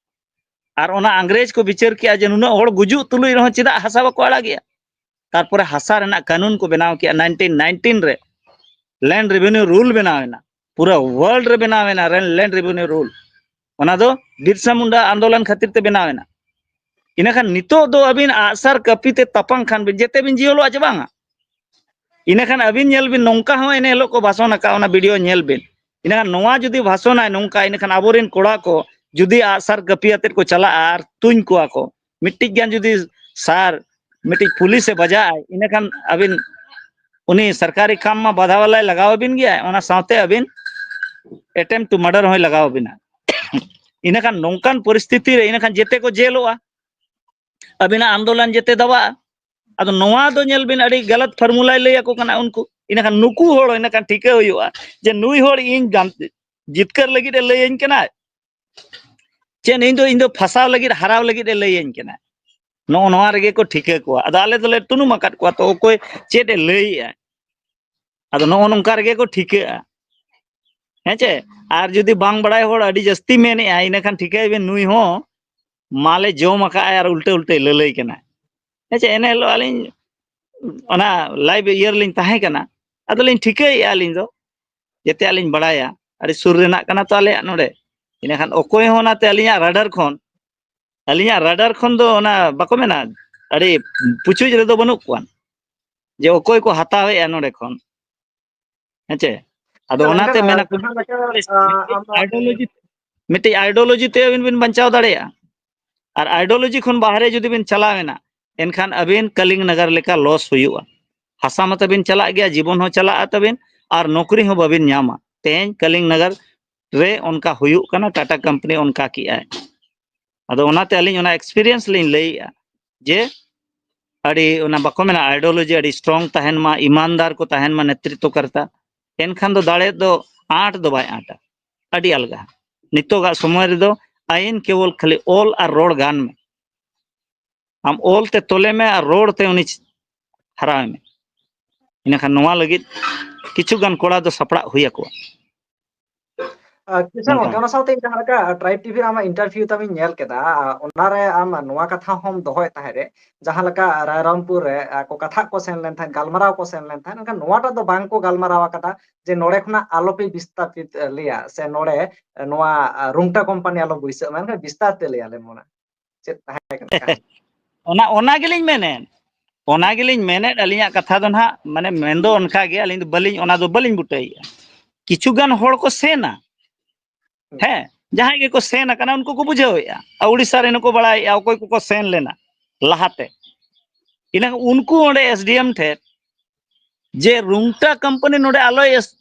ᱟᱨ ᱚᱱᱟ ᱤᱝᱨᱮᱡᱽ ᱠᱚ ᱵᱤᱪᱟᱹᱨ ᱠᱮᱜᱼᱟ ᱡᱮ ᱱᱩᱱᱟᱹᱜ ᱦᱚᱲ ᱜᱩᱡᱩᱜ ᱛᱩᱞᱩᱡ ᱨᱮᱦᱚᱸ ᱪᱮᱫᱟᱜ ᱦᱟᱥᱟ ᱵᱟᱠᱚ ᱟᱲᱟᱜᱮᱜᱼᱟ? ᱛᱟᱨᱯᱚᱨᱮ ᱦᱟᱥᱟ ᱨᱮᱱᱟᱜ ᱠᱟᱹᱱᱩᱱ ᱠᱚ ᱵᱮᱱᱟᱣ ᱠᱮᱜᱼᱟ ᱱᱟᱭᱤᱱᱴᱤᱱ ᱱᱟᱭᱤᱱᱴᱤᱱ ᱨᱮ, ᱞᱮᱱᱰ ᱨᱮᱵᱷᱮᱱᱤᱭᱩ ᱨᱩᱞ ᱵᱮᱱᱟᱣ ᱮᱱᱟ, ᱯᱩᱨᱟᱹ ᱣᱟᱨᱞᱰ ᱨᱮ ᱵᱮᱱᱟᱣ ᱮᱱᱟ ᱞᱮᱱᱰ ᱨᱮᱵᱷᱮᱱᱤᱭᱩ ᱨᱩᱞ᱾ ᱚᱱᱟ ᱫᱚ ᱵᱤᱨᱥᱟ ᱢᱩᱱᱰᱟ ᱟᱱᱫᱳᱞᱚᱱ ᱠᱷᱟᱹᱛᱤᱨ ᱛᱮ ᱵᱮᱱᱟᱣ ᱮᱱᱟ᱾ ᱤᱱᱟᱹᱠᱷᱟᱱ ᱱᱤᱛᱚᱜ ᱫᱚ ᱟᱹᱵᱤᱱ ᱟᱜᱼᱥᱟᱨ ᱠᱟᱹᱯᱤ ᱛᱮ ᱛᱟᱯᱟᱝ ᱠᱷᱟᱱ ᱵᱤᱱ ᱡᱮᱛᱮ ᱵᱤᱱ ᱡᱤᱦᱚᱞᱚᱜᱼᱟ ᱪᱮ ᱵᱟᱝᱟ? ᱤᱱᱟᱹᱠᱷᱟᱱ ᱟᱹᱵᱤᱱ ᱧᱮᱞ ᱵᱤᱱ, ᱱᱚᱝᱠᱟ ᱦᱚᱸ ᱮᱱᱮ ᱦᱤᱞᱳᱜ ᱠᱚ ᱵᱷᱟᱥᱚᱱ ᱟᱠᱟᱫ, ᱚᱱᱟ ᱵᱷᱤᱰᱤᱭᱳ ᱧᱮᱞ ᱵᱤᱱ᱾ ᱤᱱᱟᱹᱠᱷᱟᱱ ᱱᱚᱣᱟ ᱡᱩᱫᱤ ᱵᱷᱟᱥᱚᱱᱟᱭ ᱱᱚᱝᱠᱟ, ᱤᱱᱟᱹᱠᱷᱟᱱ ᱟᱵᱚᱨᱮᱱ ᱠᱚᱲᱟ ᱠᱚ ᱡᱩᱫᱤ ᱟᱜᱼᱥᱟᱨ ᱠᱟᱹᱯᱤ ᱟᱛᱮᱫ ᱠᱚ ᱪᱟᱞᱟᱜᱼᱟ ᱟᱨ ᱛᱩᱧ ᱠᱚᱣᱟ ᱠᱚ, ᱢᱤᱫᱴᱤᱡ ᱜᱟᱱ ᱡᱩᱫᱤ ᱥᱟᱨ ᱢᱤᱫᱴᱤᱡ ᱯᱩᱞᱤᱥ ᱮ ᱵᱟᱡᱟᱜ ᱟᱭ, ᱤᱱᱟᱹᱠᱷᱟᱱ ᱟᱹᱵᱤᱱ ᱩᱱᱤ ᱥᱚᱨᱠᱟᱨᱤ ᱠᱟᱢ ᱢᱟ ᱵᱟᱫᱷᱟ ᱵᱟᱞᱟᱭ ᱞᱟᱜᱟᱣ ᱟᱹᱵᱤᱱ ᱜᱮᱭᱟ, ᱚᱱᱟ ᱥᱟᱶᱛᱮ ᱟᱹᱵᱤᱱ attempt to murder ᱦᱚᱸᱭ ᱞᱟᱜᱟᱣ ᱟᱹᱵᱤᱱᱟ᱾ ᱤᱱᱟᱹᱠᱷᱟᱱ ᱱᱚᱝᱠᱟᱱ ᱯᱚᱨᱤᱥᱛᱷᱤᱛᱤ ᱨᱮ ᱤᱱᱟᱹᱠᱷᱟᱱ ᱡᱮᱛᱮ ᱠᱚ ᱡᱮᱞᱚᱜᱼᱟ, ᱟᱹᱵᱤᱱᱟᱜ ᱟᱱᱫᱳᱞᱚᱱ ᱡᱮᱛᱮ ᱫᱟᱵᱟᱜᱼᱟ᱾ ᱟᱫᱚ ᱱᱚᱣᱟ ᱫᱚ ᱧᱮᱞ ᱵᱤᱱ, ᱟᱹᱰᱤ ᱜᱟᱞᱟᱛ ᱯᱷᱚᱨᱢᱩᱞᱟᱭ ᱞᱟᱹᱭ ᱟᱠᱚ ᱠᱟᱱᱟ ᱩᱱᱠᱩ᱾ ᱤᱱᱟᱹᱠᱷᱟᱱ ᱱᱩᱠᱩ ᱦᱚᱲ ᱤᱱᱟᱹᱠᱷᱟᱱ ᱴᱷᱤᱠᱟᱹ ᱦᱩᱭᱩᱜᱼᱟ ᱡᱮ ᱱᱩᱭ ᱦᱚᱲ ᱤᱧ ᱜᱟᱱ-, ᱡᱤᱛᱠᱟᱹᱨ ᱞᱟᱹᱜᱤᱫ ᱮ ᱞᱟᱹᱭᱟᱹᱧ ᱠᱟᱱᱟ, ᱪᱮᱫ ᱤᱧ ᱫᱚ, ᱤᱧ ᱫᱚ ᱯᱷᱟᱥᱟᱣ ᱞᱟᱹᱜᱤᱫ, ᱦᱟᱨᱟᱣ ᱞᱟᱹᱜᱤᱫ ᱮ ᱞᱟᱹᱭᱟᱹᱧ ᱠᱟᱱᱟ᱾ ᱱᱚᱜᱼᱚ ᱱᱚᱣᱟ ᱨᱮᱜᱮ ᱠᱚ ᱴᱷᱤᱠᱟᱹ ᱠᱚᱣᱟ᱾ ᱟᱫᱚ ᱟᱞᱮ ᱫᱚᱞᱮ ᱛᱩᱱᱩᱢ ᱟᱠᱟᱫ ᱠᱚᱣᱟ, ᱛᱚ ᱚᱠᱚᱭ ᱪᱮᱫ ᱮ ᱞᱟᱹᱭᱮᱜᱼᱟ᱾ ᱟᱫᱚ ᱱᱚᱜᱼᱚ ᱱᱚᱝᱠᱟ ᱨᱮᱜᱮ ᱠᱚ ᱴᱷᱤᱠᱟᱹᱜᱼᱟ᱾ ᱦᱮᱸ ᱪᱮ? ᱟᱨ ᱡᱩᱫᱤ ᱵᱟᱝ ᱵᱟᱲᱟᱭ ᱦᱚᱲ ᱟᱹᱰᱤ ᱡᱟᱹᱥᱛᱤ ᱢᱮᱱᱮᱜᱼᱟ, ᱤᱱᱟᱹᱠᱷᱟᱱ ᱴᱷᱤᱠᱟᱹᱭ ᱵᱤᱱ ᱱᱩᱭ ᱦᱚᱸ ᱢᱟᱞᱮ ᱡᱚᱢ ᱟᱠᱟᱫᱼᱟ ᱟᱨ ᱩᱞᱴᱟᱹ ᱩᱞᱴᱟᱹᱭ ᱞᱟᱹᱞᱟᱹᱭ ᱠᱟᱱᱟ᱾ ᱦᱮᱸ ᱪᱮ? ᱮᱱ ᱦᱤᱞᱳᱜ ᱟᱹᱞᱤᱧ ᱚᱱᱟ live ᱤᱭᱟᱹ ᱨᱮᱞᱤᱧ ᱛᱟᱦᱮᱸ ᱠᱟᱱᱟ᱾ ᱟᱫᱚᱞᱤᱧ ᱴᱷᱤᱠᱟᱹᱭᱮᱜᱼᱟ ᱟᱹᱞᱤᱧ ᱫᱚ, ᱡᱮᱛᱮᱭᱟᱜ ᱞᱤᱧ ᱵᱟᱲᱟᱭᱟ, ᱟᱹᱰᱤ ᱥᱩᱨ ᱨᱮᱱᱟᱜ ᱠᱟᱱᱟ ᱛᱚ ᱟᱞᱮᱭᱟᱜ ᱱᱚᱰᱮ᱾ ᱤᱱᱟᱹᱠᱷᱟᱱ ᱚᱠᱚᱭ ᱦᱚᱸ ᱚᱱᱟᱛᱮ ᱟᱹᱞᱤᱧᱟᱜ radar ᱠᱷᱚᱱ, ᱟᱹᱞᱤᱧᱟᱜ radar ᱠᱷᱚᱱ ᱫᱚ ᱚᱱᱟ ᱵᱟᱠᱚ ᱢᱮᱱᱟ, ᱟᱹᱰᱤ ᱯᱩᱪᱩᱡ ᱨᱮᱫᱚ ᱵᱟᱹᱱᱩᱜ ᱠᱚᱣᱟ ᱡᱮ ᱚᱠᱚᱭ ᱠᱚ ᱦᱟᱛᱟᱣᱮᱜᱼᱟ ᱱᱚᱰᱮ ᱠᱷᱚᱱ᱾ ᱦᱮᱸ ᱪᱮ? ᱟᱫᱚ ᱮᱱᱠᱷᱟᱱ, ᱚᱱᱟᱛᱮ ᱮᱱᱠᱷᱟᱱ, ᱢᱮᱱᱟ ᱟᱨ ᱠᱚ, ᱡᱟᱦᱟᱸ ᱞᱮᱠᱟ, ᱢᱤᱫᱴᱤᱡ ᱟ, ᱟᱢ ᱫᱚ ideology, ᱢᱤᱫᱴᱤᱡ ideology ᱛᱮ ᱟᱹᱵᱤᱱ ᱵᱤᱱ ᱵᱟᱧᱪᱟᱣ ᱫᱟᱲᱮᱭᱟᱜᱼᱟ᱾ ᱟᱨ ideology ᱠᱷᱚᱱ ᱵᱟᱦᱨᱮ ᱡᱩᱫᱤ ᱵᱤᱱ ᱪᱟᱞᱟᱣ ᱮᱱᱟ, ᱮᱱᱠᱷᱟᱱ ᱟᱹᱵᱤᱱ ᱠᱟᱞᱤᱝ ᱱᱟᱜᱟᱨ ᱞᱮᱠᱟ loss ᱦᱩᱭᱩᱜᱼᱟ᱾ ᱦᱟᱥᱟ ᱢᱟᱛᱚ ᱵᱤᱱ ᱪᱟᱞᱟᱜ ᱜᱮᱭᱟ, ᱡᱤᱵᱚᱱ ᱦᱚᱸ ᱪᱟᱞᱟᱜᱼᱟ ᱛᱟᱹᱵᱤᱱ, ᱟᱨ ᱱᱚᱠᱨᱤ ᱦᱚᱸ ᱵᱟᱵᱤᱱ ᱧᱟᱢᱟ᱾ ᱛᱮᱦᱮᱧ ᱠᱟᱞᱤᱝ ᱱᱟᱜᱟᱨ ᱨᱮ ᱚᱱᱠᱟ ᱦᱩᱭᱩᱜ ᱠᱟᱱᱟ, ᱴᱟᱴᱟ company ᱚᱱᱠᱟ ᱠᱮᱜᱼᱟᱭ᱾ ᱟᱫᱚ ᱚᱱᱟᱛᱮ ᱟᱹᱞᱤᱧ ᱚᱱᱟ experience ᱞᱤᱧ ᱞᱟᱹᱭᱮᱜᱼᱟ ᱡᱮ ᱟᱹᱰᱤ, ᱚᱱᱟ ᱵᱟᱠᱚ ᱢᱮᱱᱟ, ideology ᱟᱹᱰᱤ strong ᱛᱟᱦᱮᱱ ᱢᱟ, ᱤᱢᱟᱱᱫᱟᱨ ᱠᱚ ᱛᱟᱦᱮᱱ ᱢᱟ ᱱᱮᱛᱨᱤᱛᱛᱚ ᱠᱟᱨᱛᱟ, ᱮᱱᱠᱷᱟᱱ ᱫᱚ ᱫᱟᱲᱮ ᱫᱚ ᱟᱸᱴ ᱫᱚ ᱵᱟᱭ ᱟᱸᱴᱟ, ᱟᱹᱰᱤ ᱟᱞᱜᱟ᱾ ᱱᱤᱛᱚᱜᱟᱜ ᱥᱚᱢᱚᱭ ᱨᱮᱫᱚ ᱟᱭᱤᱱ ᱠᱮᱵᱚᱞ ᱠᱷᱟᱹᱞᱤ ᱚᱞ ᱟᱨ ᱨᱚᱲ ᱜᱟᱱ ᱢᱮ᱾ ᱟᱢ ᱚᱞ ᱛᱮ ᱛᱚᱞᱮ ᱢᱮ ᱟᱨ ᱨᱚᱲ ᱛᱮ ᱩᱱᱤ ᱦᱟᱨᱟᱣ ᱢᱮ᱾ ᱤᱱᱟᱹᱠᱷᱟᱱ ᱱᱚᱣᱟ ᱞᱟᱹᱜᱤᱫ ᱠᱤᱪᱷᱩ ᱜᱟᱱ ᱠᱚᱲᱟ ᱫᱚ ᱥᱟᱯᱲᱟᱜ ᱦᱩᱭ ᱟᱠᱚᱣᱟ᱾ ᱟᱨ ᱠᱤᱥᱟᱱ ᱱᱚᱝᱠᱟ᱾ ᱜᱚᱝᱠᱮ, ᱚᱱᱟ ᱥᱟᱶᱛᱮ ᱤᱧ ᱡᱟᱦᱟᱸ ᱞᱮᱠᱟ Tribe TV ᱨᱮ ᱟᱢᱟᱜ interview ᱛᱟᱢ ᱤᱧ ᱧᱮᱞ ᱠᱮᱫᱟ, ᱟᱨ ᱚᱱᱟᱨᱮ ᱟᱢ ᱱᱚᱣᱟ ᱠᱟᱛᱷᱟ ᱦᱚᱸᱢ ᱫᱚᱦᱚᱭᱮᱫ ᱛᱟᱦᱮᱸᱫ ᱨᱮ, ᱡᱟᱦᱟᱸ ᱞᱮᱠᱟ ᱨᱟᱭᱨᱚᱝᱯᱩᱨ ᱨᱮ, ᱟᱨ ᱠᱚ ᱠᱟᱛᱷᱟ ᱠᱚ ᱥᱮᱱ ᱞᱮᱱ ᱛᱟᱦᱮᱸᱫ, ᱜᱟᱞᱢᱟᱨᱟᱣ ᱠᱚ ᱥᱮᱱ ᱞᱮᱱ ᱛᱟᱦᱮᱸᱫ, ᱢᱮᱱᱠᱷᱟᱱ ᱱᱚᱣᱟᱴᱟᱜ ᱫᱚ ᱵᱟᱝ ᱠᱚ ᱜᱟᱞᱢᱟᱨᱟᱣ ᱟᱠᱟᱫᱟ ᱡᱮ ᱱᱚᱰᱮ ᱠᱷᱚᱱᱟᱜ ᱟᱞᱚᱯᱮ ᱵᱤᱥᱛᱟᱯᱤᱛ ᱞᱮᱭᱟ, ᱥᱮ ᱱᱚᱰᱮ, ᱟᱨ, ᱱᱚᱣᱟ, ᱟᱨ, ᱨᱩᱝᱴᱟ ᱠᱳᱢᱯᱟᱱᱤ ᱟᱞᱚ ᱵᱟᱹᱭᱥᱟᱹᱜ ᱢᱟ, ᱢᱮᱱᱠᱷᱟᱱ ᱵᱤᱥᱛᱟᱨ ᱛᱮ ᱞᱟᱹᱭ ᱟᱞᱮ ᱢᱮ ᱚᱱᱟ᱾ ᱪᱮᱫ ᱛᱟᱦᱮᱸ ᱠᱟᱱᱟ ᱠᱟᱹᱦᱱᱤ? ᱚᱱᱟ, ᱚᱱᱟ ᱜᱮᱞᱤᱧ ᱢᱮᱱᱮᱫ, ᱚᱱᱟ ᱜᱮᱞᱤᱧ ᱢᱮᱱᱮᱫ, ᱟᱹᱞᱤᱧᱟᱜ ᱠᱟᱛᱷᱟ ᱫᱚ ᱱᱟᱦᱟᱜ, ᱢᱟᱱᱮ, ᱢᱮᱱᱫᱚ ᱚᱱᱠᱟ ᱜᱮ, ᱟᱹᱞᱤᱧ ᱫᱚ ᱵᱟᱹᱞᱤᱧ, ᱚᱱᱟ ᱫᱚ ᱵᱟᱹᱞᱤᱧ ᱵᱩᱴᱟᱹᱭᱮᱫᱼᱟ᱾ ᱠᱤᱪᱷᱩ ᱜᱟᱱ ᱦᱚᱲ ᱠᱚ ᱥᱮᱱᱟ, ᱦᱮᱸ, ᱡᱟᱦᱟᱸᱭ ᱜᱮᱠᱚ ᱥᱮᱱ ᱟᱠᱟᱱᱟ, ᱩᱱᱠᱩ ᱠᱚ ᱵᱩᱡᱷᱟᱹᱣᱮᱫᱼᱟ᱾ ᱟᱨ ᱩᱲᱤᱥᱥᱟ ᱨᱮᱱ ᱦᱚᱸᱠᱚ ᱵᱟᱲᱟᱭᱮᱫᱼᱟ, ᱚᱠᱚᱭ ᱠᱚᱠᱚ ᱥᱮᱱ ᱞᱮᱱᱟ ᱞᱟᱦᱟᱛᱮ᱾ ᱤᱱᱟᱹ ᱩᱱᱠᱩ ᱚᱸᱰᱮ ᱮᱥ ᱰᱤ ᱮᱢ ᱴᱷᱮᱱ ᱡᱮ ᱨᱩᱝᱴᱟ ᱠᱳᱢᱯᱟᱱᱤ ᱱᱚᱰᱮ ᱟᱞᱚᱭ ᱮᱥ-,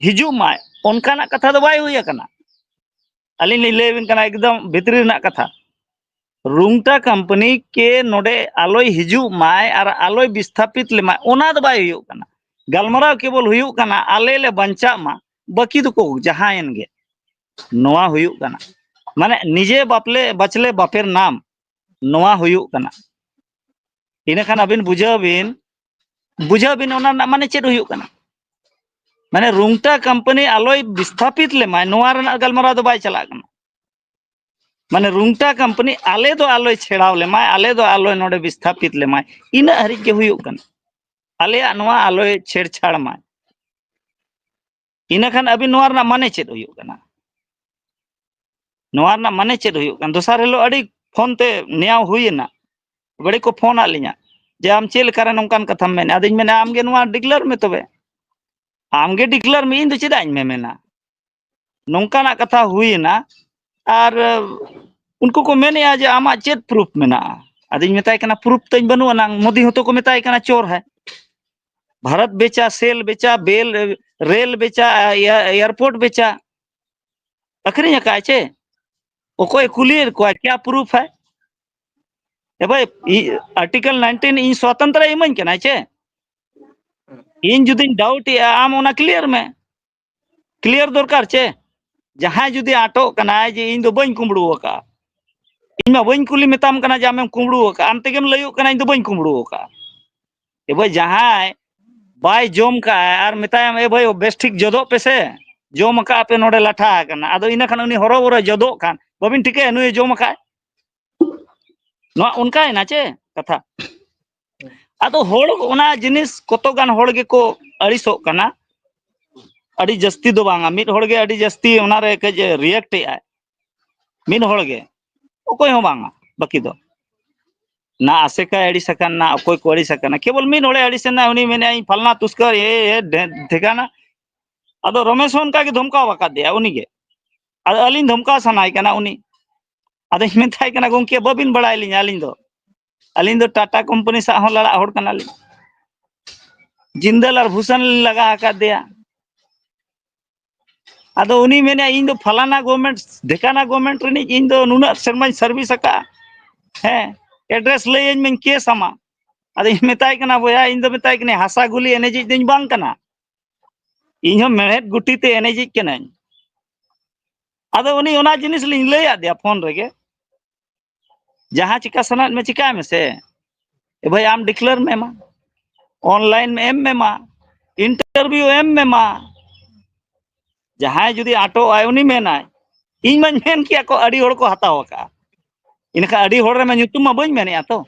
ᱦᱤᱡᱩᱜ ᱢᱟᱭ, ᱚᱱᱠᱟᱱᱟᱜ ᱠᱟᱛᱷᱟ ᱫᱚ ᱵᱟᱭ ᱦᱩᱭ ᱟᱠᱟᱱᱟ᱾ ᱟᱹᱞᱤᱧ ᱞᱤᱧ ᱞᱟᱹᱭ ᱟᱵᱤᱱ ᱠᱟᱱᱟ ᱮᱠᱫᱚᱢ ᱵᱷᱤᱛᱨᱤ ᱨᱮᱱᱟᱜ ᱠᱟᱛᱷᱟ᱾ ᱨᱩᱝᱴᱟ ᱠᱳᱢᱯᱟᱱᱤ ᱠᱮ ᱱᱚᱰᱮ ᱟᱞᱚᱭ ᱦᱤᱡᱩᱜ ᱢᱟᱭ ᱟᱨ ᱟᱞᱚᱭ ᱵᱤᱥᱛᱷᱟᱯᱤᱛ ᱞᱮᱢᱟᱭ, ᱚᱱᱟ ᱫᱚ ᱵᱟᱭ ᱦᱩᱭᱩᱜ ᱠᱟᱱᱟ᱾ ᱜᱟᱞᱢᱟᱨᱟᱣ ᱠᱮᱵᱚᱞ ᱦᱩᱭᱩᱜ ᱠᱟᱱᱟ ᱟᱞᱮ ᱞᱮ ᱵᱟᱧᱪᱟᱜ ᱢᱟ, ᱵᱟᱹᱠᱤ ᱫᱚᱠᱚ ᱡᱟᱦᱟᱸᱭᱮᱱ ᱜᱮ᱾ ᱱᱚᱣᱟ ᱦᱩᱭᱩᱜ ᱠᱟᱱᱟ, ᱢᱟᱱᱮ ᱱᱤᱡᱮ ᱵᱟᱯᱞᱮ ᱵᱟᱪᱞᱮ ᱵᱟᱯᱮᱨ ᱱᱟᱢ, ᱱᱚᱣᱟ ᱦᱩᱭᱩᱜ ᱠᱟᱱᱟ᱾ ᱤᱱᱟᱹᱠᱷᱟᱱ ᱟᱹᱵᱤᱱ ᱵᱩᱡᱷᱟᱹᱣ ᱵᱤᱱ, ᱵᱩᱡᱷᱟᱹᱣ ᱵᱤᱱ ᱚᱱᱟ ᱨᱮᱱᱟᱜ ᱢᱟᱱᱮ ᱪᱮᱫ ᱦᱩᱭᱩᱜ ᱠᱟᱱᱟ᱾ ᱢᱟᱱᱮ ᱨᱩᱝᱴᱟ ᱠᱳᱢᱯᱟᱱᱤ ᱟᱞᱚᱭ ᱵᱤᱥᱛᱷᱟᱯᱤᱛ ᱞᱮᱢᱟᱭ, ᱱᱚᱣᱟ ᱨᱮᱱᱟᱜ ᱜᱟᱞᱢᱟᱨᱟᱣ ᱫᱚ ᱵᱟᱭ ᱪᱟᱞᱟᱜ ᱠᱟᱱᱟ᱾ ᱢᱟᱱᱮ ᱨᱩᱝᱴᱟ ᱠᱳᱢᱯᱟᱱᱤ ᱟᱞᱮ ᱫᱚ ᱟᱞᱚᱭ ᱪᱷᱮᱲᱟᱣ ᱞᱮᱢᱟᱭ, ᱟᱞᱮ ᱫᱚ ᱟᱞᱚᱭ ᱱᱚᱰᱮ ᱵᱤᱥᱛᱷᱟᱯᱤᱛ ᱞᱮᱢᱟᱭ, ᱤᱱᱟᱹᱜ ᱦᱟᱹᱨᱤᱡ ᱜᱮ ᱦᱩᱭᱩᱜ ᱠᱟᱱᱟ᱾ ᱟᱞᱮᱭᱟᱜ ᱱᱚᱣᱟ ᱟᱞᱚᱭ ᱪᱷᱮᱲᱪᱷᱟᱲ ᱢᱟᱭ, ᱤᱱᱟᱹᱠᱷᱟᱱ ᱟᱹᱵᱤᱱ ᱱᱚᱣᱟ ᱨᱮᱱᱟᱜ ᱢᱟᱱᱮ ᱪᱮᱫ ᱦᱩᱭᱩᱜ ᱠᱟᱱᱟ? ᱱᱚᱣᱟ ᱨᱮᱱᱟᱜ ᱢᱟᱱᱮ ᱪᱮᱫ ᱦᱩᱭᱩᱜ ᱠᱟᱱᱟ? ᱫᱚᱥᱟᱨ ᱦᱤᱞᱳᱜ ᱟᱹᱰᱤ ᱯᱷᱳᱱ ᱛᱮ ᱱᱮᱭᱟᱣ ᱦᱩᱭ ᱮᱱᱟ, ᱵᱟᱹᱲᱤ ᱠᱚ ᱯᱷᱳᱱ ᱟᱫ ᱞᱤᱧᱟ ᱡᱮ, "ᱟᱢ ᱪᱮᱫ ᱞᱮᱠᱟᱨᱮ ᱱᱚᱝᱠᱟᱱ ᱠᱟᱛᱷᱟᱢ ᱢᱮᱱᱮᱫᱼᱟ?" ᱟᱫᱚᱧ ᱢᱮᱱᱟ, "ᱟᱢᱜᱮ ᱱᱚᱣᱟ ᱰᱤᱠᱞᱟᱨ ᱢᱮ ᱛᱚᱵᱮ, ᱟᱢᱜᱮ ᱰᱤᱠᱞᱟᱨ ᱢᱮ, ᱤᱧ ᱫᱚ ᱪᱮᱫᱟᱜ ᱤᱧ ᱢᱮᱢᱮᱱᱟ?" ᱱᱚᱝᱠᱟᱱᱟᱜ ᱠᱟᱛᱷᱟ ᱦᱩᱭᱮᱱᱟ᱾ ᱟᱨ ᱩᱱᱠᱩ ᱠᱚ ᱢᱮᱱᱮᱫᱼᱟ ᱡᱮ, "ᱟᱢᱟᱜ ᱪᱮᱫ ᱯᱨᱩᱯᱷ ᱢᱮᱱᱟᱜᱼᱟ?" ᱟᱫᱚᱧ ᱢᱮᱛᱟᱭ ᱠᱟᱱᱟ, "ᱯᱨᱩᱯᱷ ᱛᱚᱧ ᱵᱟᱹᱱᱩᱜ ᱟᱱᱟᱝ, ᱢᱳᱫᱤ ᱦᱚᱸᱛᱚ ᱠᱚ ᱢᱮᱛᱟᱭ ᱠᱟᱱᱟ ᱪᱳᱨ ᱦᱮ, ᱵᱷᱟᱨᱚᱛ ᱵᱮᱪᱟ, ᱥᱮᱞ ᱵᱮᱪᱟ, ᱵᱮᱞ, ᱨᱮᱞ ᱵᱮᱪᱟ, ᱮᱭᱟ-, ᱮᱭᱟᱨᱯᱳᱨᱴ ᱵᱮᱪᱟ, ᱟᱹᱠᱷᱨᱤᱧ ᱟᱠᱟᱫ ᱪᱮ?" ᱚᱠᱚᱭ ᱠᱩᱞᱤᱭᱮᱫ ᱠᱚᱣᱟ, "ᱠᱮᱭᱟ ᱯᱨᱩᱯᱷ ᱦᱮ?" ᱮ ᱵᱷᱟᱭ, ᱤ-, ᱟᱨᱴᱤᱠᱮᱞ ᱱᱟᱭᱤᱱᱴᱤᱱ ᱤᱧ ᱥᱚᱛᱚᱱᱛᱨᱚ ᱤᱢᱟᱹᱧ ᱠᱟᱱᱟᱭ ᱪᱮ? ᱤᱧ ᱡᱩᱫᱤᱧ ᱰᱟᱣᱩᱴ ᱮᱜᱼᱟ, ᱟᱢ ᱚᱱᱟ ᱠᱞᱤᱭᱟᱨ ᱢᱮ᱾ ᱠᱞᱤᱭᱟᱨ ᱫᱚᱨᱠᱟᱨ ᱪᱮ? ᱡᱟᱦᱟᱸᱭ ᱡᱩᱫᱤ ᱟᱴᱚᱜ ᱠᱟᱱᱟᱭ ᱡᱮ ᱤᱧ ᱫᱚ ᱵᱟᱹᱧ ᱠᱩᱢᱵᱽᱲᱩ ᱟᱠᱟᱫᱼᱟ, ᱤᱧ ᱢᱟ ᱵᱟᱹᱧ ᱠᱩᱞᱤ ᱢᱮᱛᱟᱢ ᱠᱟᱱᱟ ᱡᱮ ᱟᱢᱮᱢ ᱠᱩᱢᱵᱽᱲᱩ ᱟᱠᱟᱫᱼᱟ, ᱟᱢ ᱛᱮᱜᱮᱢ ᱞᱟᱹᱭᱚᱜ ᱠᱟᱱᱟ ᱤᱧ ᱫᱚ ᱵᱟᱹᱧ ᱠᱩᱢᱵᱽᱲᱩ ᱟᱠᱟᱫᱼᱟ᱾ ᱮ ᱵᱷᱟᱭ, ᱡᱟᱦᱟᱸᱭ ᱵᱟᱭ ᱡᱚᱢ ᱠᱟᱜᱼᱟᱭ ᱟᱨ ᱢᱮᱛᱟᱭᱟᱢ, "ᱮ ᱵᱷᱟᱭ, ᱵᱮᱥ ᱴᱷᱤᱠ ᱡᱚᱫᱚᱜ ᱯᱮᱥᱮ, ᱡᱚᱢ ᱟᱠᱟᱫ ᱯᱮ, ᱱᱚᱰᱮ ᱞᱟᱴᱷᱟ ᱟᱠᱟᱱᱟ", ᱟᱫᱚ ᱤᱱᱟᱹ ᱠᱷᱟᱱ ᱩᱱᱤ ᱦᱚᱨᱚ ᱵᱚᱨᱚᱭ ᱡᱚᱫᱚᱜ ᱠᱷᱟᱱ ᱵᱟᱹᱵᱤᱱ ᱴᱷᱤᱠᱟᱹᱭᱟ ᱱᱩᱭᱮ ᱡᱚᱢ ᱟᱠᱟᱫ? ᱱᱚᱣᱟ ᱚᱱᱠᱟᱭᱮᱱᱟ ᱪᱮ ᱠᱟᱛᱷᱟ? ᱟᱫᱚ ᱦᱚᱲ, ᱚᱱᱟ ᱡᱤᱱᱤᱥ ᱠᱚᱛᱚ ᱜᱟᱱ ᱦᱚᱲ ᱜᱮᱠᱚ ᱟᱹᱲᱤᱥᱚᱜ ᱠᱟᱱᱟ᱾ ᱟᱹᱰᱤ ᱡᱟᱹᱥᱛᱤ ᱫᱚ ᱵᱟᱝᱟ, ᱢᱤᱫ ᱦᱚᱲ ᱜᱮ ᱟᱹᱰᱤ ᱡᱟᱹᱥᱛᱤ ᱚᱱᱟᱨᱮ ᱠᱟᱹᱡ ᱨᱤᱭᱮᱠᱴ ᱮᱜᱼᱟᱭ, ᱢᱤᱫ ᱦᱚᱲ ᱜᱮ, ᱚᱠᱚᱭ ᱦᱚᱸ ᱵᱟᱝᱟ᱾ ᱵᱟᱹᱠᱤ ᱫᱚ ᱱᱟ ᱟᱥᱮᱠᱟᱭ ᱟᱹᱲᱤᱥ ᱟᱠᱟᱱ, ᱱᱟ ᱚᱠᱚᱭ ᱠᱚ ᱟᱹᱲᱤᱥ ᱟᱠᱟᱱᱟ, ᱠᱮᱵᱚᱞ ᱢᱤᱫ ᱦᱚᱲᱮ ᱟᱹᱲᱤᱥ ᱮᱱᱟ, ᱩᱱᱤ ᱢᱮᱱᱮᱫᱼᱟ, "ᱤᱧ ᱯᱷᱟᱞᱱᱟ ᱛᱩᱥᱠᱟᱨ, ᱮ, ᱮ, ᱰᱷᱮ-, ᱴᱷᱤᱠᱟᱱᱟ᱾" ᱟᱫᱚ ᱨᱚᱢᱮᱥ ᱦᱚᱸ ᱚᱱᱠᱟ ᱜᱮ ᱫᱷᱚᱢᱠᱟᱣ ᱟᱠᱟᱫᱮᱭᱟ ᱩᱱᱤ ᱜᱮ᱾ ᱟᱫᱚ ᱟᱹᱞᱤᱧ ᱫᱷᱚᱢᱠᱟᱣ ᱥᱟᱱᱟᱭ ᱠᱟᱱᱟ ᱩᱱᱤ᱾ ᱟᱫᱚᱧ ᱢᱮᱛᱟᱭ ᱠᱟᱱᱟ, "ᱜᱚᱢᱠᱮ, ᱵᱟᱹᱵᱤᱱ ᱵᱟᱲᱟᱭ ᱞᱤᱧᱟ ᱟᱹᱞᱤᱧ ᱫᱚ, ᱟᱹᱞᱤᱧ ᱫᱚ ᱴᱟᱴᱟ ᱠᱳᱢᱯᱟᱱᱤ ᱥᱟᱶ ᱦᱚᱸ ᱞᱟᱲᱟᱜ ᱦᱚᱲ ᱠᱟᱱᱟᱞᱤᱧ᱾ ᱡᱤᱱᱫᱟᱞ ᱟᱨ ᱵᱷᱩᱥᱟᱱ ᱞᱤᱧ ᱞᱟᱜᱟ ᱟᱠᱟᱫᱮᱭᱟ᱾ ᱟᱫᱚ ᱩᱱᱤ ᱢᱮᱱᱮᱫᱼᱟ, "ᱤᱧ ᱫᱚ ᱯᱷᱟᱞᱟᱱᱟ ᱜᱚᱵᱷᱢᱮᱱᱴ, ᱰᱷᱮᱠᱟᱱᱟ ᱜᱚᱵᱷᱢᱮᱱᱴ ᱨᱤᱱᱤᱡ ᱤᱧ ᱫᱚ ᱱᱩᱱᱟᱹᱜ ᱥᱮᱨᱢᱟᱧ ᱥᱟᱨᱵᱷᱤᱥ ᱟᱠᱟᱫᱼᱟ, ᱦᱮᱸ, ᱮᱰᱨᱮᱥ ᱞᱟᱹᱭᱟᱹᱧ ᱢᱮᱧ, ᱠᱮᱥ ᱟᱢᱟ᱾" ᱟᱫᱚᱧ ᱢᱮᱛᱟᱭ ᱠᱟᱱᱟ, "ᱵᱚᱭᱦᱟ, ᱤᱧ ᱫᱚ", ᱢᱮᱛᱟᱭ ᱠᱟᱹᱱᱟᱹᱧ, "ᱦᱟᱥᱟ ᱜᱩᱞᱤ ᱮᱱᱮᱡᱤᱡ ᱫᱚᱧ ᱵᱟᱝ ᱠᱟᱱᱟ, ᱤᱧ ᱦᱚᱸ ᱢᱮᱲᱦᱮᱫ ᱜᱩᱴᱤ ᱛᱮ ᱮᱱᱮᱡᱤᱡ ᱠᱟᱹᱱᱟᱹᱧ᱾" ᱟᱫᱚ ᱩᱱᱤ ᱚᱱᱟ ᱡᱤᱱᱤᱥ ᱞᱤᱧ ᱞᱟᱹᱭ ᱟᱫᱮᱭᱟ ᱯᱷᱳᱱ ᱨᱮᱜᱮ, "ᱡᱟᱦᱟᱸ ᱪᱤᱠᱟ ᱥᱟᱱᱟᱭᱮᱫ ᱢᱮ ᱪᱤᱠᱟᱭ ᱢᱮᱥᱮ, ᱮ ᱵᱷᱟᱹᱭ, ᱟᱢ ᱰᱤᱠᱞᱮᱭᱟᱨ ᱢᱮ ᱢᱟ, ᱚᱱᱞᱟᱭᱤᱱ ᱮᱢ ᱢᱮ ᱢᱟ, ᱤᱱᱴᱟᱨᱵᱷᱤᱭᱩ ᱮᱢ ᱢᱮ ᱢᱟ᱾" ᱡᱟᱦᱟᱸᱭ ᱡᱩᱫᱤ ᱟᱴᱚᱜ ᱟᱭ, ᱩᱱᱤ ᱢᱮᱱᱟᱭ, "ᱤᱧ ᱢᱟᱧ ᱢᱮᱱ ᱠᱮᱭᱟ ᱠᱚ, ᱟᱹᱰᱤ ᱦᱚᱲ ᱠᱚ ᱦᱟᱛᱟᱣ ᱟᱠᱟᱫᱼᱟ, ᱤᱱᱟᱹᱠᱷᱟᱱ ᱟᱹᱰᱤ ᱦᱚᱲ ᱨᱮᱢᱟ ᱧᱩᱛᱩᱢ ᱢᱟ ᱵᱟᱹᱧ ᱢᱮᱱᱮᱫᱼᱟ ᱛᱚ,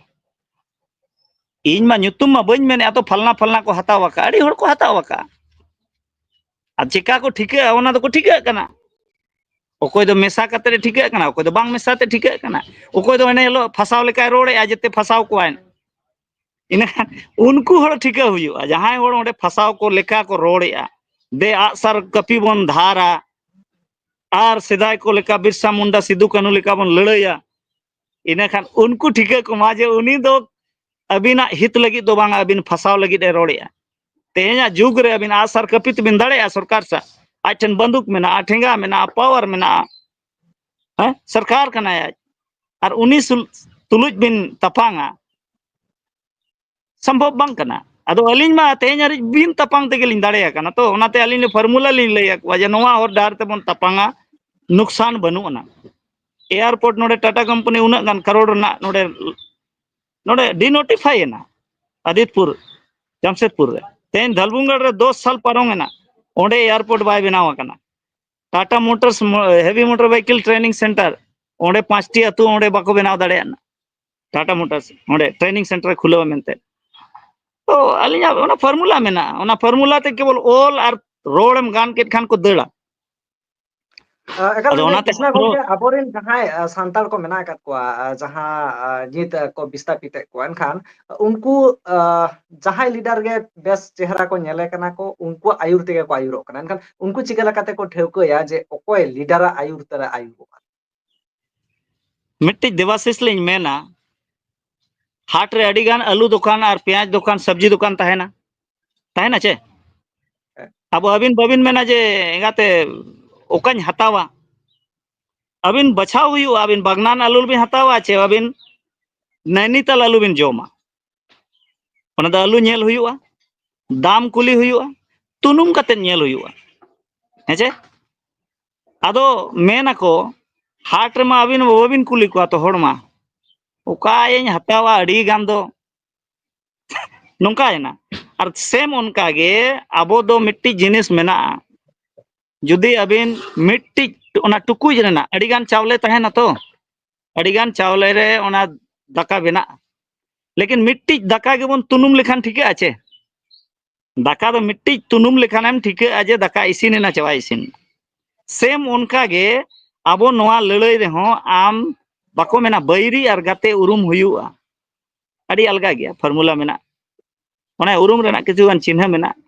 ᱤᱧ ᱢᱟ ᱧᱩᱛᱩᱢ ᱢᱟ ᱵᱟᱹᱧ ᱢᱮᱱᱮᱫᱼᱟ ᱛᱚ, ᱯᱷᱟᱞᱱᱟ ᱯᱷᱟᱞᱱᱟ ᱠᱚ ᱦᱟᱛᱟᱣ ᱟᱠᱟᱫᱼᱟ, ᱟᱹᱰᱤ ᱦᱚᱲ ᱠᱚ ᱦᱟᱛᱟᱣ ᱟᱠᱟᱫᱼᱟ᱾" ᱟᱨ ᱪᱮᱠᱟ ᱠᱚ ᱴᱷᱤᱠᱟᱹᱜᱼᱟ, ᱚᱱᱟ ᱫᱚᱠᱚ ᱴᱷᱤᱠᱟᱹᱜ ᱠᱟᱱᱟ᱾ ᱚᱠᱚᱭ ᱫᱚ ᱢᱮᱥᱟ ᱠᱟᱛᱮ ᱮ ᱴᱷᱤᱠᱟᱹᱜ ᱠᱟᱱᱟ, ᱚᱠᱚᱭ ᱫᱚ ᱵᱟᱝ ᱢᱮᱥᱟ ᱛᱮ ᱴᱷᱤᱠᱟᱹᱜ ᱠᱟᱱᱟ, ᱚᱠᱚᱭ ᱫᱚ ᱮᱱᱮ ᱦᱤᱞᱳᱜ ᱯᱷᱟᱥᱟᱣ ᱞᱮᱠᱟᱭ ᱨᱚᱲᱮᱜᱼᱟ, ᱡᱮᱛᱮ ᱯᱷᱟᱥᱟᱣ ᱠᱚᱣᱟᱭ᱾ ᱤᱱᱟᱹᱠᱷᱟᱱ ᱩᱱᱠᱩ ᱦᱚᱲ ᱴᱷᱤᱠᱟᱹ ᱦᱩᱭᱩᱜᱼᱟ, ᱡᱟᱦᱟᱸᱭ ᱦᱚᱲ ᱚᱸᱰᱮ ᱯᱷᱟᱥᱟᱣ ᱠᱚ ᱞᱮᱠᱟ ᱠᱚ ᱨᱚᱲᱮᱜᱼᱟ, ᱫᱮ ᱟᱜᱼᱥᱟᱨ ᱠᱟᱹᱯᱤ ᱵᱚᱱ ᱫᱷᱟᱨᱟ, ᱟᱨ ᱥᱮᱫᱟᱭ ᱠᱚ ᱞᱮᱠᱟ ᱵᱤᱨᱥᱟ ᱢᱩᱱᱰᱟ, ᱥᱤᱫᱩ ᱠᱟᱹᱱᱦᱩ ᱞᱮᱠᱟ ᱵᱚᱱ ᱞᱟᱹᱲᱦᱟᱹᱭᱟ᱾ ᱤᱱᱟᱹᱠᱷᱟᱱ ᱩᱱᱠᱩ ᱴᱷᱤᱠᱟᱹ ᱠᱚᱢᱟ ᱡᱮ ᱩᱱᱤ ᱫᱚ ᱟᱹᱵᱤᱱᱟᱜ ᱦᱤᱛ ᱞᱟᱹᱜᱤᱫ ᱫᱚ ᱵᱟᱝ, ᱟᱹᱵᱤᱱ ᱯᱷᱟᱥᱟᱣ ᱞᱟᱹᱜᱤᱫ ᱮ ᱨᱚᱲᱮᱜᱼᱟ᱾ ᱛᱮᱦᱮᱧᱟᱜ ᱡᱩᱜᱽ ᱨᱮ ᱟᱹᱵᱤᱱ ᱟᱜᱼᱥᱟᱨ ᱠᱟᱹᱯᱤ ᱛᱮᱵᱤᱱ ᱫᱟᱲᱮᱭᱟᱜᱼᱟ ᱥᱚᱨᱠᱟᱨ ᱥᱟᱶ, ᱟᱡ ᱴᱷᱮᱱ ᱵᱟᱱᱫᱩᱠ ᱢᱮᱱᱟᱜᱼᱟ, ᱴᱷᱮᱸᱜᱟ ᱢᱮᱱᱟᱜᱼᱟ, ᱯᱟᱣᱟᱨ ᱢᱮᱱᱟᱜᱼᱟ, ᱦᱮᱸ, ᱥᱚᱨᱠᱟᱨ ᱠᱟᱱᱟᱭ ᱟᱡ, ᱟᱨ ᱩᱱᱤ ᱥᱩᱞ-, ᱛᱩᱞᱩᱡ ᱵᱤᱱ ᱛᱟᱯᱟᱝᱟ, ᱥᱚᱢᱵᱷᱚᱵ ᱵᱟᱝ ᱠᱟᱱᱟ᱾ ᱟᱫᱚ ᱟᱹᱞᱤᱧ ᱢᱟ ᱛᱮᱦᱮᱧ ᱦᱟᱹᱨᱤᱡ ᱵᱤᱱ ᱛᱟᱯᱟᱝ ᱛᱮᱜᱮ ᱞᱤᱧ ᱫᱟᱲᱮ ᱟᱠᱟᱱᱟ, ᱛᱚ ᱚᱱᱟᱛᱮ ᱟᱹᱞᱤᱧ ᱫᱚ ᱯᱷᱚᱨᱢᱩᱞᱟ ᱞᱤᱧ ᱞᱟᱹᱭ ᱟᱠᱚᱣᱟ ᱡᱮ ᱱᱚᱣᱟ ᱦᱚᱨ ᱰᱟᱦᱟᱨ ᱛᱮᱵᱚᱱ ᱛᱟᱯᱟᱝᱟ, ᱱᱩᱠᱥᱟᱱ ᱵᱟᱹᱱᱩᱜ ᱟᱱᱟ᱾ ᱮᱭᱟᱨᱯᱳᱨᱴ ᱱᱚᱰᱮ ᱴᱟᱴᱟ ᱠᱳᱢᱯᱟᱱᱤ ᱩᱱᱟᱹᱜ ᱜᱟᱱ ᱠᱟᱨᱳᱲ ᱨᱮᱱᱟᱜ ᱱᱚᱰᱮ, ᱱᱚᱰᱮ ᱰᱤᱱᱳᱴᱤᱯᱷᱟᱭ ᱮᱱᱟ ᱟᱫᱤᱛᱯᱩᱨ, ᱡᱟᱢᱥᱮᱫᱽᱯᱩᱨ ᱨᱮ᱾ ᱛᱮᱦᱮᱧ ᱫᱷᱟᱞᱵᱷᱩᱝᱜᱟᱲ ᱨᱮ ᱫᱚᱥ ᱥᱟᱞ ᱯᱟᱨᱚᱢ ᱮᱱᱟ, ᱚᱸᱰᱮ ᱮᱭᱟᱨᱯᱳᱨᱴ ᱵᱟᱭ ᱵᱮᱱᱟᱣ ᱟᱠᱟᱱᱟ᱾ ᱴᱟᱴᱟ ᱢᱳᱴᱚᱨᱥ ᱢᱚ-, heavy motor vehicle training centre, ᱚᱸᱰᱮ ᱯᱟᱸᱪᱴᱤ ᱟᱹᱛᱩ ᱚᱸᱰᱮ ᱵᱟᱠᱚ ᱵᱮᱱᱟᱣ ᱫᱟᱲᱮᱭᱟᱜ ᱠᱟᱱᱟ᱾ ᱴᱟᱴᱟ ᱢᱳᱴᱚᱨᱥ ᱚᱸᱰᱮ ᱴᱨᱮᱱᱤᱝ ᱥᱮᱱᱴᱟᱨ ᱮ ᱠᱷᱩᱞᱟᱹᱣᱟ ᱢᱮᱱᱛᱮ᱾ ᱛᱚ ᱟᱹᱞᱤᱧᱟᱜ ᱚᱱᱟ ᱯᱷᱚᱨᱢᱩᱞᱟ ᱢᱮᱱᱟᱜᱼᱟ, ᱚᱱᱟ ᱯᱷᱚᱨᱢᱩᱞᱟ ᱛᱮ ᱠᱮᱵᱚᱞ ᱚᱞ ᱟᱨ ᱨᱚᱲ ᱮᱢ ᱜᱟᱱ ᱠᱮᱫ ᱠᱷᱟᱱ ᱠᱚ ᱫᱟᱹᱲᱟ᱾ ᱟᱸ, ᱮᱠᱟᱞ ᱟᱫᱚ ᱜᱮ ᱚᱱᱟᱛᱮ ᱠᱨᱤᱥᱱᱟ ᱯᱩᱨᱟᱹ ᱜᱚᱢᱠᱮ, ᱟᱵᱚᱨᱮᱱ ᱡᱟᱦᱟᱸᱭ, ᱟᱸ, ᱥᱟᱱᱛᱟᱲ ᱠᱚ ᱢᱮᱱᱟᱜ ᱟᱠᱟᱫ ᱠᱚᱣᱟ, ᱟᱸ, ᱡᱟᱦᱟᱸ, ᱟᱸ, ᱱᱤᱛ, ᱟᱸ, ᱠᱚ ᱵᱤᱥᱛᱟᱯᱤᱛᱮᱫ ᱠᱚᱣᱟ, ᱮᱱᱠᱷᱟᱱ ᱩᱱᱠᱩ, ᱟᱸ, ᱡᱟᱦᱟᱸᱭ ᱞᱤᱰᱟᱨ ᱜᱮ ᱵᱮᱥ ᱪᱮᱦᱨᱟ ᱠᱚ ᱧᱮᱞᱮ ᱠᱟᱱᱟ ᱠᱚ, ᱩᱱᱠᱩᱣᱟᱜ ᱟᱹᱭᱩᱨ ᱛᱮᱜᱮ ᱠᱚ ᱟᱹᱭᱩᱨᱚᱜ ᱠᱟᱱᱟ᱾ ᱮᱱᱠᱷᱟᱱ ᱩᱱᱠᱩ ᱪᱤᱠᱟᱹ ᱞᱮᱠᱟᱛᱮ ᱠᱚ ᱴᱷᱟᱹᱣᱠᱟᱹᱭᱟ ᱡᱮ ᱚᱠᱚᱭ ᱞᱤᱰᱟᱨᱟᱜ ᱟᱹᱭᱩᱨ ᱛᱮ ᱟᱹᱭᱩᱨᱚᱜᱼᱟ? ᱢᱤᱫᱴᱤᱡ ᱫᱮᱵᱟᱥᱤᱥ ᱞᱤᱧ ᱢᱮᱱᱟ, ᱦᱟᱴ ᱨᱮ ᱟᱹᱰᱤ ᱜᱟᱱ ᱟᱹᱞᱩ ᱫᱚᱠᱟᱱ ᱟᱨ ᱯᱮᱸᱭᱟᱡᱽ ᱫᱚᱠᱟᱱ, ᱥᱚᱵᱽᱡᱤ ᱫᱚᱠᱟᱱ ᱛᱟᱦᱮᱱᱟ, ᱛᱟᱦᱮᱱᱟ ᱪᱮ? ᱟᱵᱚ ᱟᱹᱵᱤᱱ ᱵᱟᱹᱵᱤᱱ ᱢᱮᱱᱟ ᱡᱮ, "ᱮᱸᱜᱟᱛᱮ, ᱚᱠᱟᱧ ᱦᱟᱛᱟᱣᱟ?" ᱟᱹᱵᱤᱱ ᱵᱟᱪᱷᱟᱣ ᱦᱩᱭᱩᱜᱼᱟ, ᱟᱹᱵᱤᱱ ᱵᱟᱜᱽᱱᱟᱱ ᱟᱹᱞᱩ ᱵᱤᱱ ᱦᱟᱛᱟᱣᱟ ᱪᱮ ᱟᱹᱵᱤᱱ ᱱᱟᱭᱱᱤᱛᱟᱞ ᱟᱹᱞᱩ ᱵᱤᱱ ᱡᱚᱢᱟ? ᱚᱱᱟ ᱫᱚ ᱟᱹᱞᱩ ᱧᱮᱞ ᱦᱩᱭᱩᱜᱼᱟ, ᱫᱟᱢ ᱠᱩᱞᱤ ᱦᱩᱭᱩᱜᱼᱟ, ᱛᱩᱱᱩᱢ ᱠᱟᱛᱮ ᱧᱮᱞ ᱦᱩᱭᱩᱜᱼᱟ᱾ ᱦᱮᱸ ᱪᱮ? ᱟᱫᱚ ᱢᱮᱱ ᱟᱠᱚ, ᱦᱟᱴ ᱨᱮᱢᱟ ᱟᱹᱵᱤᱱ ᱵᱟᱹᱵᱤᱱ ᱠᱩᱞᱤ ᱠᱚᱣᱟ ᱛᱚ ᱦᱚᱲ ᱢᱟ, "ᱚᱠᱟᱭᱟᱹᱧ ᱦᱟᱛᱟᱣᱟ ᱟᱹᱰᱤ ᱜᱟᱱ ᱫᱚ?" ᱱᱚᱝᱠᱟᱭᱮᱱᱟ᱾ ᱟᱨ ᱥᱮᱢ ᱚᱱᱠᱟ ᱜᱮ ᱟᱵᱚ ᱫᱚ ᱢᱤᱫᱴᱤᱡ ᱡᱤᱱᱤᱥ ᱢᱮᱱᱟᱜᱼᱟ, ᱡᱩᱫᱤ ᱟᱹᱵᱤᱱ ᱢᱤᱫᱴᱤᱡ ᱚᱱᱟ ᱴᱩᱠᱩᱡ ᱨᱮᱱᱟᱜ ᱟᱹᱰᱤ ᱜᱟᱱ ᱪᱟᱣᱞᱮ ᱛᱟᱦᱮᱱᱟ ᱛᱚ, ᱟᱹᱰᱤ ᱜᱟᱱ ᱪᱟᱣᱞᱮ ᱨᱮ ᱚᱱᱟ ᱫᱟᱠᱟ ᱵᱮᱱᱟᱜᱼᱟ, ᱞᱮᱠᱤᱱ ᱢᱤᱫᱴᱤᱡ ᱫᱟᱠᱟ ᱜᱮᱵᱚᱱ ᱛᱩᱱᱩᱢ ᱞᱮᱠᱷᱟᱱ ᱴᱷᱤᱠᱟᱹᱜᱼᱟ ᱪᱮ? ᱫᱟᱠᱟ ᱫᱚ ᱢᱤᱫᱴᱤᱡ ᱛᱩᱱᱩᱢ ᱞᱮᱠᱷᱟᱱᱮᱢ ᱴᱷᱤᱠᱟᱹᱜᱼᱟ ᱡᱮ ᱫᱟᱠᱟ ᱤᱥᱤᱱ ᱮᱱᱟ ᱪᱮ ᱵᱟᱭ ᱤᱥᱤᱱ᱾ ᱥᱮᱢ ᱚᱱᱠᱟ ᱜᱮ ᱟᱵᱚ ᱱᱚᱣᱟ ᱞᱟᱹᱲᱟᱹᱭ ᱨᱮᱦᱚᱸ ᱟᱢ, ᱵᱟᱠᱚ ᱢᱮᱱᱟ ᱵᱟᱹᱭᱨᱤ ᱟᱨ ᱜᱟᱛᱮ ᱩᱨᱩᱢ ᱦᱩᱭᱩᱜᱼᱟ᱾ ᱟᱹᱰᱤ ᱟᱞᱜᱟ ᱜᱮᱭᱟ, ᱯᱷᱚᱨᱢᱩᱞᱟ ᱢᱮᱱᱟᱜᱼᱟ᱾ ᱚᱱᱟ ᱩᱨᱩᱢ ᱨᱮᱱᱟᱜ ᱠᱤᱪᱷᱩ ᱜᱟᱱ ᱪᱤᱱᱦᱟᱹ ᱢᱮᱱᱟᱜᱼᱟ᱾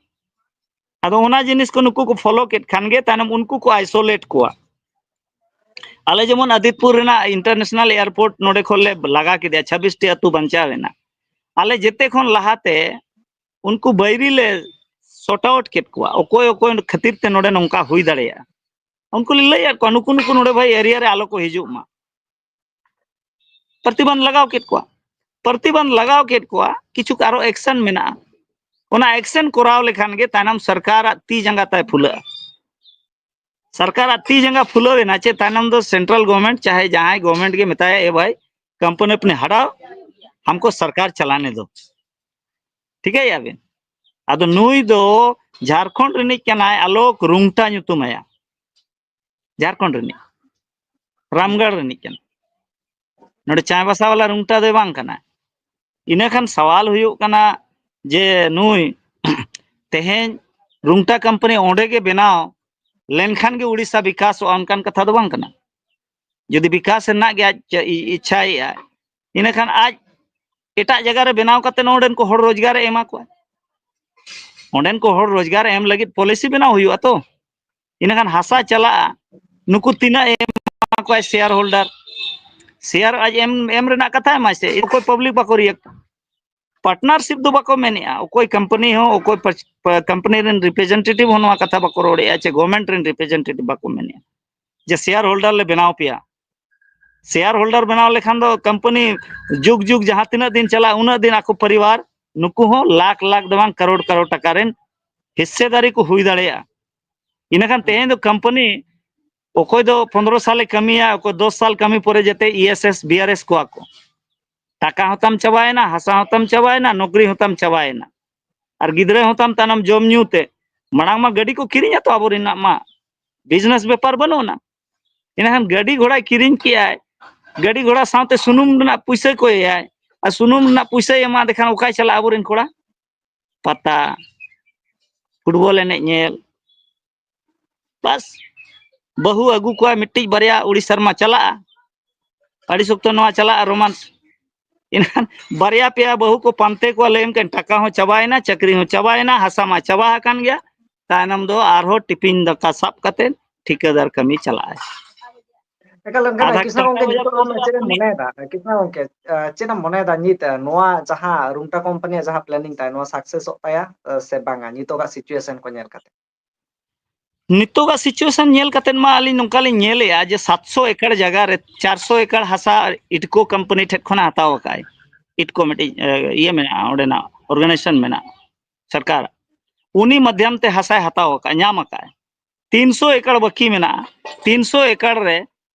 ᱟᱫᱚ ᱚᱱᱟ ᱡᱤᱱᱤᱥ ᱠᱚ ᱱᱩᱠᱩ ᱠᱚ ᱯᱷᱚᱞᱳ ᱠᱮᱫ ᱠᱷᱟᱱ ᱜᱮ ᱛᱟᱭᱱᱚᱢ ᱩᱱᱠᱩ ᱠᱚ ᱟᱭᱥᱳᱞᱮᱴ ᱠᱚᱣᱟ᱾ ᱟᱞᱮ ᱡᱮᱢᱚᱱ ᱟᱫᱤᱛᱯᱩᱨ ᱨᱮᱱᱟᱜ ᱤᱱᱴᱟᱨᱱᱮᱥᱱᱟᱞ ᱮᱭᱟᱨᱯᱳᱨᱴ ᱱᱚᱰᱮ ᱠᱷᱚᱱ ᱞᱮ ᱞᱟᱜᱟ ᱠᱮᱫᱮᱭᱟ, ᱪᱷᱟᱵᱵᱤᱥ ᱴᱤ ᱟᱹᱛᱩ ᱵᱟᱧᱪᱟᱣ ᱮᱱᱟ᱾ ᱟᱞᱮ ᱡᱮᱛᱮ ᱠᱷᱚᱱ ᱞᱟᱦᱟᱛᱮ ᱩᱱᱠᱩ ᱵᱟᱹᱭᱨᱤ ᱞᱮ ᱥᱚᱨᱴ ᱟᱣᱩᱴ ᱠᱮᱫ ᱠᱚᱣᱟ, ᱚᱠᱚᱭ ᱚᱠᱚᱭ ᱠᱷᱟᱹᱛᱤᱨ ᱛᱮ ᱱᱚᱰᱮ ᱱᱚᱝᱠᱟ ᱦᱩᱭ ᱫᱟᱲᱮᱭᱟᱜᱼᱟ᱾ ᱩᱱᱠᱩ ᱞᱮ ᱞᱟᱹᱭᱟᱫ ᱠᱚᱣᱟ, "ᱱᱩᱠᱩ ᱱᱩᱠᱩ ᱱᱚᱰᱮ ᱵᱷᱟᱹᱭ ᱮᱨᱤᱭᱟ ᱨᱮ ᱟᱞᱚ ᱠᱚ ᱦᱤᱡᱩᱜ ᱢᱟ᱾" ᱯᱨᱚᱛᱤᱵᱟᱱᱫᱷ ᱞᱟᱜᱟᱣ ᱠᱮᱫ ᱠᱚᱣᱟ, ᱯᱨᱚᱛᱤᱵᱟᱱᱫᱷ ᱞᱟᱜᱟᱣ ᱠᱮᱫ ᱠᱚᱣᱟ, ᱠᱤᱪᱷᱩ ᱟᱨᱚ ᱮᱠᱥᱮᱱ ᱢᱮᱱᱟᱜᱼᱟ᱾ ᱚᱱᱟ ᱮᱠᱥᱮᱱ ᱠᱚᱨᱟᱣ ᱞᱮᱠᱷᱟᱱ ᱜᱮ ᱛᱟᱭᱱᱚᱢ ᱥᱚᱨᱠᱟᱨᱟᱜ ᱛᱤ ᱡᱟᱸᱜᱟ ᱛᱟᱭ ᱯᱷᱩᱞᱟᱹᱜᱼᱟ᱾ ᱥᱚᱨᱠᱟᱨᱟᱜ ᱛᱤ ᱡᱟᱸᱜᱟ ᱯᱷᱩᱞᱟᱹᱣ ᱮᱱᱟ ᱪᱮ, ᱛᱟᱭᱱᱚᱢ ᱫᱚ ᱥᱮᱱᱴᱨᱟᱞ ᱜᱚᱵᱷᱚᱨᱱᱢᱮᱱᱴ ᱪᱟᱦᱮ ᱡᱟᱦᱟᱸᱭ ᱜᱚᱵᱷᱚᱨᱱᱢᱮᱱᱴ ᱜᱮ ᱢᱮᱛᱟᱭᱟ, "ᱮ ᱵᱷᱟᱭ, ᱠᱚᱢᱯᱟᱱᱤ ᱟᱯᱱᱤ ᱦᱟᱴᱟᱣ, ᱦᱟᱢᱠᱳ ᱥᱚᱨᱠᱟᱨ ᱪᱟᱞᱟᱱᱮ ᱫᱚ᱾" ᱴᱷᱤᱠᱟᱹᱭᱮᱫᱼᱟ ᱵᱤᱱ? ᱟᱫᱚ ᱱᱩᱭ ᱫᱚ ᱡᱷᱟᱲᱠᱷᱚᱸᱰ ᱨᱤᱱᱤᱡ ᱠᱟᱱᱟᱭ, ᱟᱞᱳᱠ ᱨᱩᱝᱴᱟ ᱧᱩᱛᱩᱢ ᱟᱭᱟ, ᱡᱷᱟᱲᱠᱷᱚᱸᱰ ᱨᱤᱱᱤᱡ, ᱨᱟᱢᱜᱚᱲ ᱨᱤᱱᱤᱡ ᱠᱟᱱᱟᱭ᱾ ᱱᱚᱰᱮ ᱪᱟᱭᱵᱟᱥᱟ ᱵᱟᱞᱟ ᱨᱩᱝᱴᱟ ᱫᱚᱭ ᱵᱟᱝ ᱠᱟᱱᱟ᱾ ᱤᱱᱟᱹ ᱠᱷᱟᱱ ᱥᱟᱣᱟᱞ ᱦᱩᱭᱩᱜ ᱠᱟᱱᱟ ᱡᱮ ᱱᱩᱭ ᱛᱮᱦᱮᱧ ᱨᱩᱝᱴᱟ ᱠᱳᱢᱯᱟᱱᱤ ᱚᱸᱰᱮ ᱜᱮ ᱵᱮᱱᱟᱣ ᱞᱮᱱᱠᱷᱟᱱ ᱜᱮ ᱩᱲᱤᱥᱥᱟ ᱵᱤᱠᱟᱥᱚᱜᱼᱟ, ᱚᱱᱠᱟᱱ ᱠᱟᱛᱷᱟ ᱫᱚ ᱵᱟᱝ ᱠᱟᱱᱟ᱾ ᱡᱩᱫᱤ ᱵᱤᱠᱟᱥ ᱨᱮᱱᱟᱜ ᱜᱮ ᱟᱡ ᱤ-, ᱤᱪᱪᱷᱟᱭᱮᱫᱼᱟ, ᱤᱱᱟᱹᱠᱷᱟᱱ ᱟᱡ ᱮᱴᱟᱜ ᱡᱟᱭᱜᱟ ᱨᱮ ᱵᱮᱱᱟᱣ ᱠᱟᱛᱮ ᱱᱚᱰᱮᱱ ᱠᱚ ᱦᱚᱲ ᱨᱳᱡᱽᱜᱟᱨ ᱮ ᱮᱢᱟ ᱠᱚᱣᱟ᱾ ᱚᱸᱰᱮᱱ ᱠᱚ ᱦᱚᱲ ᱨᱳᱡᱽᱜᱟᱨ ᱮᱢ ᱞᱟᱹᱜᱤᱫ ᱯᱚᱞᱤᱥᱤ ᱵᱮᱱᱟᱣ ᱦᱩᱭᱩᱜᱼᱟ ᱛᱚ᱾ ᱤᱱᱟᱹᱠᱷᱟᱱ ᱦᱟᱥᱟ ᱪᱟᱞᱟᱜᱼᱟ, ᱱᱩᱠᱩ ᱛᱤᱱᱟᱹᱜ ᱮ ᱮᱢᱟ ᱠᱚᱣᱟ ᱥᱮᱭᱟᱨ ᱦᱳᱞᱰᱟᱨ? ᱥᱮᱭᱟᱨ ᱟᱡ ᱮᱢ ᱮᱢ ᱨᱮᱱᱟᱜ ᱠᱟᱛᱷᱟ ᱮᱢᱟᱭ ᱥᱮ, ᱚᱠᱚᱭ ᱯᱟᱵᱽᱞᱤᱠ ᱵᱟᱠᱚ ᱨᱤᱭᱮᱠᱴ᱾ ᱯᱟᱨᱴᱱᱟᱨᱥᱤᱯ ᱫᱚ ᱵᱟᱠᱚ ᱢᱮᱱᱮᱜᱼᱟ, ᱚᱠᱚᱭ ᱠᱳᱢᱯᱟᱱᱤ ᱦᱚᱸ, ᱚᱠᱚᱭ ᱠᱳᱢᱯᱟᱱᱤ ᱨᱮᱱ ᱨᱤᱯᱨᱮᱡᱮᱱᱴᱮᱴᱤᱵᱷ ᱦᱚᱸ ᱱᱚᱣᱟ ᱠᱟᱛᱷᱟ ᱵᱟᱠᱚ ᱨᱚᱲᱮᱜᱼᱟ, ᱪᱮ ᱜᱚᱵᱷᱢᱮᱱᱴ ᱨᱮᱱ ᱨᱤᱯᱨᱮᱡᱮᱱᱴᱮᱴᱤᱵᱷ ᱵᱟᱠᱚ ᱢᱮᱱᱮᱜᱼᱟ ᱡᱮ ᱥᱮᱭᱟᱨ ᱦᱳᱞᱰᱟᱨ ᱞᱮ ᱵᱮᱱᱟᱣ ᱯᱮᱭᱟ᱾ ᱥᱮᱭᱟᱨ ᱦᱳᱞᱰᱟᱨ ᱵᱮᱱᱟᱣ ᱞᱮᱠᱷᱟᱱ ᱫᱚ ᱠᱳᱢᱯᱟᱱᱤ ᱡᱩᱜᱽ ᱡᱩᱜᱽ ᱡᱟᱦᱟᱸ ᱛᱤᱱᱟᱹᱜ ᱫᱤᱱ ᱪᱟᱞᱟᱜᱼᱟ, ᱩᱱᱟᱹᱜ ᱫᱤᱱ ᱟᱠᱚ ᱯᱚᱨᱤᱵᱟᱨ ᱱᱩᱠᱩ ᱦᱚᱸ ᱞᱟᱠᱷ ᱞᱟᱠᱷ ᱫᱚ ᱵᱟᱝ, ᱠᱟᱨᱳᱲ ᱠᱟᱨᱳᱲ ᱴᱟᱠᱟ ᱨᱮᱱ ᱦᱤᱥᱥᱮᱫᱟᱨᱤ ᱠᱚ ᱦᱩᱭ ᱫᱟᱲᱮᱭᱟᱜᱼᱟ᱾ ᱤᱱᱟᱹᱠᱷᱟᱱ ᱛᱮᱦᱮᱧ ᱫᱚ ᱠᱳᱢᱯᱟᱱᱤ ᱚᱠᱚᱭ ᱫᱚ ᱯᱚᱱᱨᱚ ᱥᱟᱞᱮ ᱠᱟᱹᱢᱤᱭᱟ, ᱚᱠᱚᱭ ᱫᱚᱥ ᱥᱟᱞ ᱠᱟᱹᱢᱤ ᱯᱚᱨᱮ ᱡᱟᱛᱮ E S S, B R S ᱠᱚᱣᱟ ᱠᱚ᱾ ᱴᱟᱠᱟ ᱦᱚᱸᱛᱟᱢ ᱪᱟᱵᱟᱭᱮᱱᱟ, ᱦᱟᱥᱟ ᱦᱚᱸᱛᱟᱢ ᱪᱟᱵᱟᱭᱮᱱᱟ, ᱱᱚᱠᱨᱤ ᱦᱚᱸᱛᱟᱢ ᱪᱟᱵᱟᱭᱮᱱᱟ᱾ ᱟᱨ ᱜᱤᱫᱽᱨᱟᱹ ᱦᱚᱸᱛᱟᱢ ᱛᱟᱭᱱᱚᱢ ᱡᱚᱢ ᱧᱩ ᱛᱮ᱾ ᱢᱟᱲᱟᱝ ᱢᱟ ᱜᱟᱹᱰᱤ ᱠᱚ ᱠᱤᱨᱤᱧᱟ ᱛᱚ ᱟᱵᱚᱨᱮᱱᱟᱜ ᱢᱟ᱾ ᱵᱤᱡᱽᱱᱮᱥ ᱵᱮᱯᱟᱨ ᱵᱟᱹᱱᱩᱜ ᱟᱱᱟ᱾ ᱤᱱᱟᱹᱠᱷᱟᱱ ᱜᱟᱹᱰᱤ ᱜᱷᱚᱲᱟᱭ ᱠᱤᱨᱤᱧ ᱠᱮᱜᱼᱟᱭ, ᱜᱟᱹᱰᱤ ᱜᱷᱚᱲᱟ ᱥᱟᱶᱛᱮ ᱥᱩᱱᱩᱢ ᱨᱮᱱᱟᱜ ᱯᱩᱭᱥᱟᱹ ᱠᱚᱭᱮᱭᱟᱭ, ᱟᱨ ᱥᱩᱱᱩᱢ ᱨᱮᱱᱟᱜ ᱯᱩᱭᱥᱟᱹᱭ ᱮᱢᱟᱫᱮ ᱠᱷᱟᱱ ᱚᱠᱟᱭ ᱪᱟᱞᱟᱜᱼᱟ ᱟᱵᱚᱨᱮᱱ ᱠᱚᱲᱟ? ᱯᱟᱛᱟ, ᱯᱷᱩᱴᱵᱚᱞ ᱮᱱᱮᱡ ᱧᱮᱞ, ᱵᱟᱥ, ᱵᱟᱹᱦᱩ ᱟᱹᱜᱩ ᱠᱚᱣᱟ ᱢᱤᱫᱴᱤᱡ ᱵᱟᱨᱭᱟ ᱩᱲᱤᱥᱥᱟ ᱨᱮᱢᱟ ᱪᱟᱞᱟᱜᱼᱟ᱾ ᱟᱹᱰᱤ ᱥᱚᱠᱛᱚ ᱱᱚᱣᱟ ᱪᱟᱞᱟᱜᱼᱟ ᱨᱳᱢᱟᱱᱥ᱾ ᱮᱱᱠᱷᱟᱱ ᱵᱟᱨᱭᱟ ᱯᱮᱭᱟ ᱵᱟᱹᱦᱩ ᱠᱚ ᱯᱟᱱᱛᱮ ᱠᱚᱣᱟ, ᱞᱟᱹᱭᱟᱢ ᱠᱟᱱ ᱴᱟᱠᱟ ᱦᱚᱸ ᱪᱟᱵᱟᱭᱮᱱᱟ, ᱪᱟᱹᱠᱨᱤ ᱦᱚᱸ ᱪᱟᱵᱟᱭᱮᱱᱟ, ᱦᱟᱥᱟ ᱢᱟ ᱪᱟᱵᱟ ᱟᱠᱟᱱ ᱜᱮᱭᱟ᱾ ᱛᱟᱭᱱᱚᱢ ᱫᱚ ᱟᱨᱦᱚᱸ ᱴᱤᱯᱤᱱ ᱫᱟᱠᱟ ᱥᱟᱵ ᱠᱟᱛᱮ ᱴᱷᱤᱠᱟᱹᱫᱟᱨ ᱠᱟᱹᱢᱤ ᱪᱟᱞᱟᱜᱼᱟᱭ᱾ ᱮᱠᱟᱞ ᱜᱚᱝᱠᱮ, ᱟᱫᱷᱟ ᱠᱨᱤᱥᱱᱟ ᱜᱷᱚᱱᱴᱟ ᱜᱚᱝᱠᱮ, ᱵᱟᱡᱟᱨ ᱱᱤᱛᱚᱜ ᱠᱚ ᱟᱢ ᱪᱮᱫ ᱮᱢ ᱢᱚᱱᱮᱭᱮᱫᱟ? ᱠᱨᱤᱥᱱᱟ ᱜᱚᱝᱠᱮ, ᱟᱸ, ᱪᱮᱫ ᱮᱢ ᱢᱚᱱᱮᱭᱮᱫᱟ ᱱᱤᱛ, ᱟᱸ, ᱱᱚᱣᱟ ᱡᱟᱦᱟᱸ ᱨᱩᱝᱴᱟ ᱠᱳᱢᱯᱟᱱᱤᱭᱟᱜ ᱡᱟᱦᱟᱸ ᱯᱞᱮᱱᱤᱝ ᱛᱟᱭ, ᱱᱚᱣᱟ ᱥᱟᱠᱥᱮᱥᱚᱜ ᱛᱟᱭᱟ, ᱟᱸ, ᱥᱮ ᱵᱟᱝᱟ, ᱱᱤᱛᱚᱜᱟᱜ ᱥᱤᱪᱩᱭᱮᱥᱚᱱ ᱠᱚ ᱧᱮᱞ ᱠᱟᱛᱮ? ᱱᱤᱛᱚᱜᱟᱜ ᱥᱤᱪᱩᱭᱮᱥᱚᱱ ᱧᱮᱞ ᱠᱟᱛᱮ ᱢᱟ ᱟᱹᱞᱤᱧ ᱱᱚᱝᱠᱟ ᱞᱤᱧ ᱧᱮᱞᱮᱜᱼᱟ ᱡᱮ ᱥᱟᱛᱥᱚ ᱮᱠᱟᱲ ᱡᱟᱭᱜᱟ ᱨᱮ ᱪᱟᱨᱥᱚ ᱮᱠᱟᱲ ᱦᱟᱥᱟ ᱤᱴᱠᱳ ᱠᱳᱢᱯᱟᱱᱤ ᱴᱷᱮᱱ ᱠᱷᱚᱱᱮ ᱦᱟᱛᱟᱣ ᱟᱠᱟᱫᱼᱟᱭ᱾ ᱤᱴᱠᱳ ᱢᱤᱫᱴᱤᱡ, ᱮ, ᱤᱭᱟᱹ ᱢᱮᱱᱟᱜᱼᱟ, ᱚᱸᱰᱮᱱᱟᱜ ᱚᱨᱜᱟᱱᱟᱭᱡᱮᱥᱚᱱ ᱢᱮᱱᱟᱜᱼᱟ, ᱥᱚᱨᱠᱟᱨ, ᱩᱱᱤ ᱢᱟᱫᱽᱫᱷᱚᱢ ᱛᱮ ᱦᱟᱥᱟᱭ ᱦᱟᱛᱟᱣ ᱟᱠᱟᱫᱼᱟ, ᱧᱟᱢ ᱟᱠᱟᱫᱼᱟᱭ᱾ ᱛᱤᱱᱥᱚ ᱮᱠᱟᱲ ᱵᱟᱹᱠᱤ ᱢᱮᱱᱟᱜᱼᱟ᱾ ᱛᱤᱱᱥᱚ ᱮᱠᱟᱲ ᱨᱮ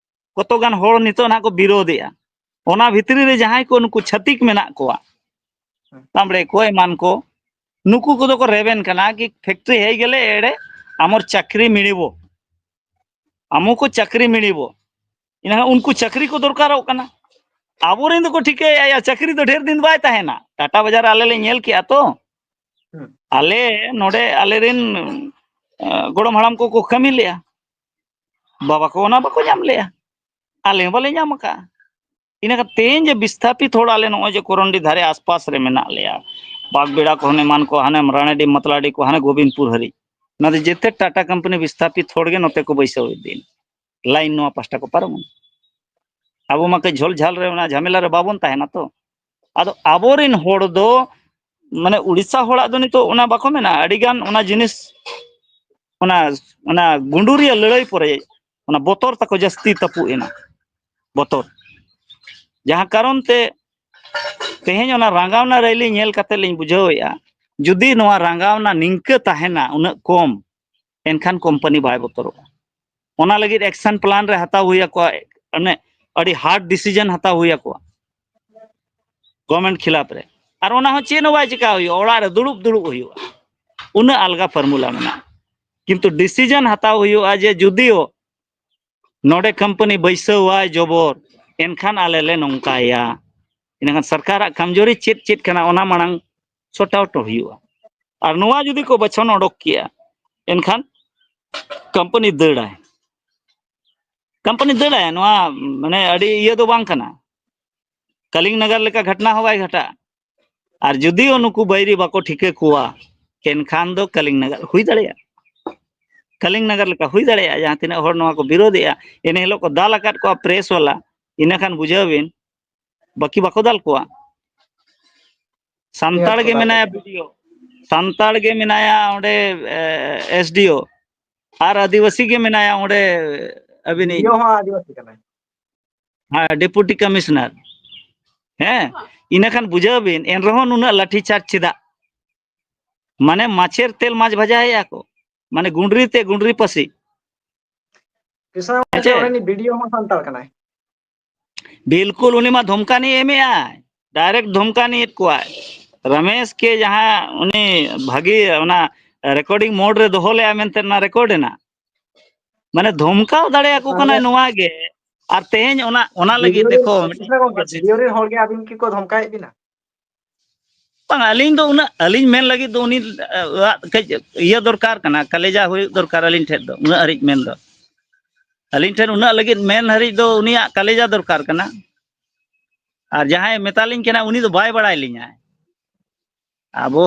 ᱠᱚᱛᱚ ᱜᱟᱱ ᱦᱚᱲ ᱱᱤᱛᱚᱜ ᱱᱟᱦᱟᱜ ᱠᱚ ᱵᱤᱨᱳᱫᱷᱮᱜᱼᱟ᱾ ᱚᱱᱟ ᱵᱷᱤᱛᱨᱤ ᱨᱮ ᱡᱟᱦᱟᱸᱭ ᱠᱚ ᱱᱩᱠᱩ ᱪᱷᱟᱹᱛᱤᱠ ᱢᱮᱱᱟᱜ ᱠᱚᱣᱟ, ᱦᱩᱸ᱾ ᱵᱟᱢᱵᱽᱲᱮ ᱠᱚ ᱮᱢᱟᱱ ᱠᱚ, ᱱᱩᱠᱩ ᱠᱚᱫᱚ ᱠᱚ ᱨᱮᱵᱮᱱ ᱠᱟᱱᱟ ᱠᱤ ᱯᱷᱮᱠᱴᱨᱤ ᱦᱮᱡ ᱜᱮᱞᱮ ᱮᱲᱮ ᱟᱢᱚᱨ ᱪᱟᱹᱠᱨᱤ ᱢᱤᱲᱤᱵᱚ, ᱟᱢᱚ ᱠᱚ ᱪᱟᱹᱠᱨᱤ ᱢᱤᱲᱤᱵᱚ᱾ ᱤᱱᱟᱹ ᱩᱱᱠᱩ ᱪᱟᱹᱠᱨᱤ ᱠᱚ ᱫᱚᱨᱠᱟᱨᱚᱜ ᱠᱟᱱᱟ᱾ ᱟᱵᱚᱨᱮᱱ ᱫᱚᱠᱚ ᱴᱷᱤᱠᱟᱹᱭᱮᱫᱼᱟ, ᱭᱟ, ᱪᱟᱹᱠᱨᱤ ᱫᱚ ᱰᱷᱮᱨ ᱫᱤᱱ ᱵᱟᱭ ᱛᱟᱦᱮᱱᱟ᱾ ᱴᱟᱴᱟ ᱵᱟᱡᱟᱨ ᱨᱮ ᱟᱞᱮ ᱞᱮ ᱧᱮᱞ ᱠᱮᱜᱼᱟ ᱛᱚ᱾ ᱦᱩᱸ᱾ ᱟᱞᱮ ᱱᱚᱰᱮ ᱟᱞᱮᱨᱮᱱ, ᱮ, ᱜᱚᱲᱚᱢ ᱦᱟᱲᱟᱢ ᱠᱚᱠᱚ ᱠᱟᱹᱢᱤ ᱞᱮᱜᱼᱟ, ᱵᱟᱵᱟ ᱠᱚ ᱚᱱᱟ ᱵᱟᱠᱚ ᱧᱟᱢ ᱞᱮᱜᱼᱟ, ᱟᱞᱮ ᱦᱚᱸ ᱵᱟᱞᱮ ᱧᱟᱢ ᱟᱠᱟᱜᱼᱟ᱾ ᱤᱱᱟᱹ ᱠᱷᱟᱱ ᱛᱮᱦᱮᱧ ᱡᱮ ᱵᱤᱥᱛᱷᱟᱯᱤᱛ ᱦᱚᱲ ᱟᱞᱮ ᱱᱚᱜᱼᱚᱭ ᱡᱮ ᱠᱚᱨᱚᱱᱰᱤ ᱫᱷᱟᱨᱮ ᱟᱥᱯᱟᱥ ᱨᱮ ᱢᱮᱱᱟᱜ ᱞᱮᱭᱟ, ᱵᱟᱜᱽᱵᱮᱲᱟ ᱠᱚ, ᱦᱟᱱᱮ ᱮᱢᱟᱱ ᱠᱚ, ᱦᱟᱱᱮ ᱨᱟᱱᱮᱰᱤ, ᱢᱟᱛᱞᱟᱰᱤ ᱠᱚ, ᱦᱟᱱᱮ ᱜᱳᱵᱤᱱᱫᱯᱩᱨ ᱦᱟᱹᱨᱤᱡ, ᱚᱱᱟ ᱫᱚ ᱡᱮᱛᱮ ᱴᱟᱴᱟ ᱠᱳᱢᱯᱟᱱᱤ ᱵᱤᱥᱛᱷᱟᱯᱤᱛ ᱦᱚᱲ ᱜᱮ ᱱᱚᱛᱮ ᱠᱚ ᱵᱟᱹᱭᱥᱟᱹᱣ ᱤᱫᱤᱭᱮᱱᱟ, ᱞᱟᱭᱤᱱ ᱱᱚᱣᱟ ᱯᱟᱦᱴᱟ ᱠᱚ ᱯᱟᱨᱚᱢ ᱮᱱᱟ᱾ ᱟᱵᱚ ᱢᱟ ᱠᱟᱹᱡ ᱡᱷᱚᱞ ᱡᱷᱟᱞ ᱨᱮ, ᱚᱱᱟ ᱡᱷᱟᱢᱮᱞᱟ ᱨᱮ ᱵᱟᱵᱚᱱ ᱛᱟᱦᱮᱱᱟ ᱛᱚ᱾ ᱟᱫᱚ ᱟᱵᱚᱨᱮᱱ ᱦᱚᱲ ᱫᱚ, ᱢᱟᱱᱮ, ᱩᱲᱤᱥᱥᱟ ᱦᱚᱲᱟᱜ ᱫᱚ ᱱᱤᱛᱚᱜ ᱚᱱᱟ ᱵᱟᱠᱚ ᱢᱮᱱᱟ, ᱟᱹᱰᱤ ᱜᱟᱱ ᱚᱱᱟ ᱡᱤᱱᱤᱥ, ᱚᱱᱟ, ᱚᱱᱟ ᱜᱩᱸᱰᱩᱨᱤᱭᱟᱹ ᱞᱟᱹᱲᱦᱟᱹᱭ ᱯᱚᱨᱮ ᱚᱱᱟ ᱵᱚᱛᱚᱨ ᱛᱟᱠᱚ ᱡᱟᱹᱥᱛᱤ ᱛᱟᱹᱯᱩᱜ ᱮᱱᱟ, ᱵᱚᱛᱚᱨ᱾ ᱡᱟᱦᱟᱸ ᱠᱟᱨᱚᱱ ᱛᱮ ᱛᱮᱦᱮᱧ ᱚᱱᱟ ᱨᱟᱸᱜᱟᱣᱱᱟ ᱨᱮᱞᱤ ᱧᱮᱞ ᱠᱟᱛᱮ ᱞᱤᱧ ᱵᱩᱡᱷᱟᱹᱣᱮᱫᱼᱟ, ᱡᱩᱫᱤ ᱱᱚᱣᱟ ᱨᱟᱸᱜᱟᱣᱱᱟ ᱱᱤᱝᱠᱟᱹ ᱛᱟᱦᱮᱱᱟ ᱩᱱᱟᱹᱜ ᱠᱚᱢ, ᱮᱱᱠᱷᱟᱱ ᱠᱳᱢᱯᱟᱱᱤ ᱵᱟᱭ ᱵᱚᱛᱚᱨᱚᱜᱼᱟ᱾ ᱚᱱᱟ ᱞᱟᱹᱜᱤᱫ ᱮᱠᱥᱚᱱ ᱯᱞᱟᱱ ᱨᱮ ᱦᱟᱛᱟᱣ ᱦᱩᱭ ᱟᱠᱚᱣᱟ, ᱢᱟᱱᱮ, ᱟᱹᱰᱤ ᱦᱟᱨᱰ ᱰᱤᱥᱤᱡᱚᱱ ᱦᱟᱛᱟᱣ ᱦᱩᱭ ᱟᱠᱚᱣᱟ ᱜᱚᱵᱷᱚᱨᱱᱢᱮᱱᱴ ᱠᱷᱤᱞᱟᱯ ᱨᱮ᱾ ᱟᱨ ᱚᱱᱟ ᱦᱚᱸ ᱪᱮᱫ ᱦᱚᱸ ᱵᱟᱭ ᱪᱤᱠᱟ ᱦᱩᱭᱩᱜᱼᱟ, ᱚᱲᱟᱜ ᱨᱮ ᱫᱩᱲᱩᱵ ᱫᱩᱲᱩᱵ ᱦᱩᱭᱩᱜᱼᱟ᱾ ᱩᱱᱟᱹᱜ ᱟᱞᱜᱟ ᱯᱷᱚᱨᱢᱩᱞᱟ ᱢᱮᱱᱟᱜᱼᱟ᱾ ᱠᱤᱱᱛᱩ ᱰᱤᱥᱤᱡᱚᱱ ᱦᱟᱛᱟᱣ ᱦᱩᱭᱩᱜᱼᱟ ᱡᱮ ᱡᱩᱫᱤᱭᱳ ᱱᱚᱰᱮ ᱠᱳᱢᱯᱟᱱᱤ ᱵᱟᱹᱭᱥᱟᱹᱣᱟᱭ ᱡᱚᱵᱚᱨ, ᱮᱱᱠᱷᱟᱱ ᱟᱞᱮ ᱞᱮ ᱱᱚᱝᱠᱟᱭᱟ᱾ ᱤᱱᱟᱹᱠᱷᱟᱱ ᱥᱚᱨᱠᱟᱨᱟᱜ ᱠᱟᱢᱡᱳᱨᱤ ᱪᱮᱫ ᱪᱮᱫ ᱠᱟᱱᱟ, ᱚᱱᱟ ᱢᱟᱲᱟᱝ ᱥᱚᱨᱴ ᱟᱣᱩᱴ ᱦᱩᱭᱩᱜᱼᱟ᱾ ᱟᱨ ᱱᱚᱣᱟ ᱡᱩᱫᱤ ᱠᱚ ᱵᱟᱪᱷᱚᱱ ᱚᱰᱚᱠ ᱠᱮᱜᱼᱟ, ᱮᱱᱠᱷᱟᱱ ᱠᱳᱢᱯᱟᱱᱤ ᱫᱟᱹᱲᱟᱭ᱾ ᱠᱳᱢᱯᱟᱱᱤ ᱫᱟᱹᱲᱟᱭ᱾ ᱱᱚᱣᱟ, ᱢᱟᱱᱮ, ᱟᱹᱰᱤ ᱤᱭᱟᱹ ᱫᱚ ᱵᱟᱝ ᱠᱟᱱᱟ᱾ ᱠᱟᱞᱤᱝ ᱱᱟᱜᱟᱨ ᱞᱮᱠᱟ ᱜᱷᱚᱴᱱᱟ ᱦᱚᱸ ᱵᱟᱭ ᱜᱷᱟᱴᱟᱜᱼᱟ᱾ ᱟᱨ ᱡᱩᱫᱤᱭᱳ ᱱᱩᱠᱩ ᱵᱟᱹᱭᱨᱤ ᱵᱟᱠᱚ ᱴᱷᱤᱠᱟᱹ ᱠᱚᱣᱟ, ᱮᱱᱠᱷᱟᱱ ᱫᱚ ᱠᱟᱞᱤᱝ ᱱᱟᱜᱟᱨ ᱦᱩᱭ ᱫᱟᱲᱮᱭᱟᱜᱼᱟ᱾ ᱠᱟᱞᱤᱝ ᱱᱟᱜᱟᱨ ᱞᱮᱠᱟ ᱦᱩᱭ ᱫᱟᱲᱮᱭᱟᱜᱼᱟ, ᱡᱟᱦᱟᱸ ᱛᱤᱱᱟᱹᱜ ᱦᱚᱲ ᱱᱚᱣᱟ ᱠᱚ ᱵᱤᱨᱳᱫᱮᱜᱼᱟ᱾ ᱤᱱᱟᱹ ᱦᱤᱞᱳᱜ ᱠᱚ ᱫᱟᱞ ᱟᱠᱟᱫ ᱠᱚᱣᱟ ᱯᱨᱮᱥ ᱵᱟᱞᱟ, ᱤᱱᱟᱹ ᱠᱷᱟᱱ ᱵᱩᱡᱷᱟᱹᱣ ᱵᱤᱱ, ᱵᱟᱹᱠᱤ ᱵᱟᱠᱚ ᱫᱟᱞ ᱠᱚᱣᱟ᱾ ᱥᱟᱱᱛᱟᱲ ᱜᱮ ᱢᱮᱱᱟᱭᱟ ᱵᱤᱰᱤᱳ, ᱥᱟᱱᱛᱟᱲ ᱜᱮ ᱢᱮᱱᱟᱭᱟ ᱚᱸᱰᱮ, ᱮᱥᱰᱤᱳ, ᱟᱨ ᱟᱹᱫᱤᱵᱟᱹᱥᱤ ᱜᱮ ᱢᱮᱱᱟᱭᱟ ᱚᱸᱰᱮ ᱟᱹᱵᱤᱱᱤᱡ᱾ ᱵᱤᱰᱤᱳ ᱦᱚᱸ ᱟᱹᱫᱤᱵᱟᱹᱥᱤ ᱠᱟᱱᱟᱭ᱾ ᱦᱮᱸ, ᱰᱮᱯᱩᱴᱤ ᱠᱚᱢᱤᱥᱚᱱᱟᱨ᱾ ᱦᱮᱸ, ᱤᱱᱟᱹ ᱠᱷᱟᱱ ᱵᱩᱡᱷᱟᱹᱣ ᱵᱤᱱ, ᱮᱱ ᱨᱮᱦᱚᱸ ᱱᱩᱱᱟᱹᱜ ᱞᱟᱴᱷᱤ ᱪᱟᱨᱡᱽ ᱪᱮᱫᱟᱜ? ᱢᱟᱱᱮ, ᱢᱟᱪᱷᱮᱨ ᱛᱮᱞ ᱢᱟᱪᱷ ᱵᱷᱟᱡᱟᱭᱮᱫᱼᱟ ᱠᱚ, ᱢᱟᱱᱮ, ᱜᱩᱸᱰᱨᱤ ᱛᱮ ᱜᱩᱸᱰᱨᱤ ᱯᱟᱹᱥᱤ᱾ ᱠᱤᱥᱟᱱ ᱦᱮᱸ ᱪᱮ? ᱩᱱᱤ ᱵᱤᱰᱤᱳ ᱦᱚᱸ ᱥᱟᱱᱛᱟᱲ ᱠᱟᱱᱟᱭ᱾ ᱵᱤᱞᱠᱩᱞ, ᱩᱱᱤ ᱢᱟ ᱫᱷᱚᱢᱠᱟᱱᱤ ᱮᱢᱮᱜᱼᱟᱭ, ᱰᱟᱭᱨᱮᱠᱴ ᱫᱷᱚᱢᱠᱟᱱᱤᱭᱮᱫ ᱠᱚᱣᱟᱭ᱾ ᱨᱚᱢᱮᱥ ᱠᱮ ᱡᱟᱦᱟᱸ ᱩᱱᱤ ᱵᱷᱟᱹᱜᱤ ᱚᱱᱟ ᱨᱮᱠᱚᱨᱰᱤᱝ ᱢᱳᱰ ᱨᱮ ᱫᱚᱦᱚ ᱞᱮᱜᱼᱟ ᱢᱮᱱᱛᱮ ᱚᱱᱟ ᱨᱮᱠᱚᱨᱰ ᱮᱱᱟ, ᱢᱟᱱᱮ, ᱫᱷᱚᱢᱠᱟᱣ ᱫᱟᱲᱮᱭᱟᱠᱚ ᱛᱟᱦᱚᱞᱮ ᱠᱟᱱᱟᱭ ᱱᱚᱣᱟ ᱜᱮ᱾ ᱟᱨ ᱛᱮᱦᱮᱧ ᱚᱱᱟ, ᱚᱱᱟ ᱞᱟᱹᱜᱤᱫ ᱵᱤᱰᱤᱳ ᱨᱮᱱ, ᱫᱮᱠᱷᱚ, ᱢᱤᱫᱴᱮᱱ ᱠᱤᱥᱱᱟ ᱜᱚᱢᱠᱮ, ᱵᱤᱰᱤᱳ ᱨᱮᱱ ᱦᱚᱲ ᱜᱮ ᱟᱹᱵᱤᱱ ᱠᱤ ᱠᱚ ᱫᱷᱚᱢᱠᱟᱭᱮᱫ ᱵᱤᱱᱟ? ᱵᱟᱝ, ᱟᱹᱞᱤᱧ ᱫᱚ ᱩᱱᱟᱹᱜ, ᱟᱹᱞᱤᱧ ᱢᱮᱱ ᱞᱟᱹᱜᱤᱫ ᱫᱚ ᱩᱱᱤ, ᱟᱜ, ᱠᱟᱹᱡ ᱤᱭᱟᱹ ᱫᱚᱨᱠᱟᱨ ᱠᱟᱱᱟ, ᱠᱟᱞᱮᱡᱟ ᱦᱩᱭᱩᱜ ᱫᱚᱨᱠᱟᱨ ᱟᱹᱞᱤᱧ ᱴᱷᱮᱱ ᱫᱚ, ᱩᱱᱟᱹᱜ ᱦᱟᱹᱨᱤᱡ ᱢᱮᱱ ᱫᱚ᱾ ᱟᱹᱞᱤᱧ ᱴᱷᱮᱱ ᱩᱱᱟᱹᱜ ᱞᱟᱹᱜᱤᱫ ᱢᱮᱱ ᱦᱟᱹᱨᱤᱡ ᱫᱚ ᱩᱱᱤᱭᱟᱜ ᱠᱟᱞᱮᱡᱟ ᱫᱚᱨᱠᱟᱨ ᱠᱟᱱᱟ᱾ ᱟᱨ ᱡᱟᱦᱟᱸᱭ ᱢᱮᱛᱟᱞᱤᱧ ᱠᱟᱱᱟ, ᱩᱱᱤ ᱫᱚ ᱵᱟᱭ ᱵᱟᱲᱟᱭ ᱞᱤᱧᱟᱭ᱾ ᱟᱵᱚ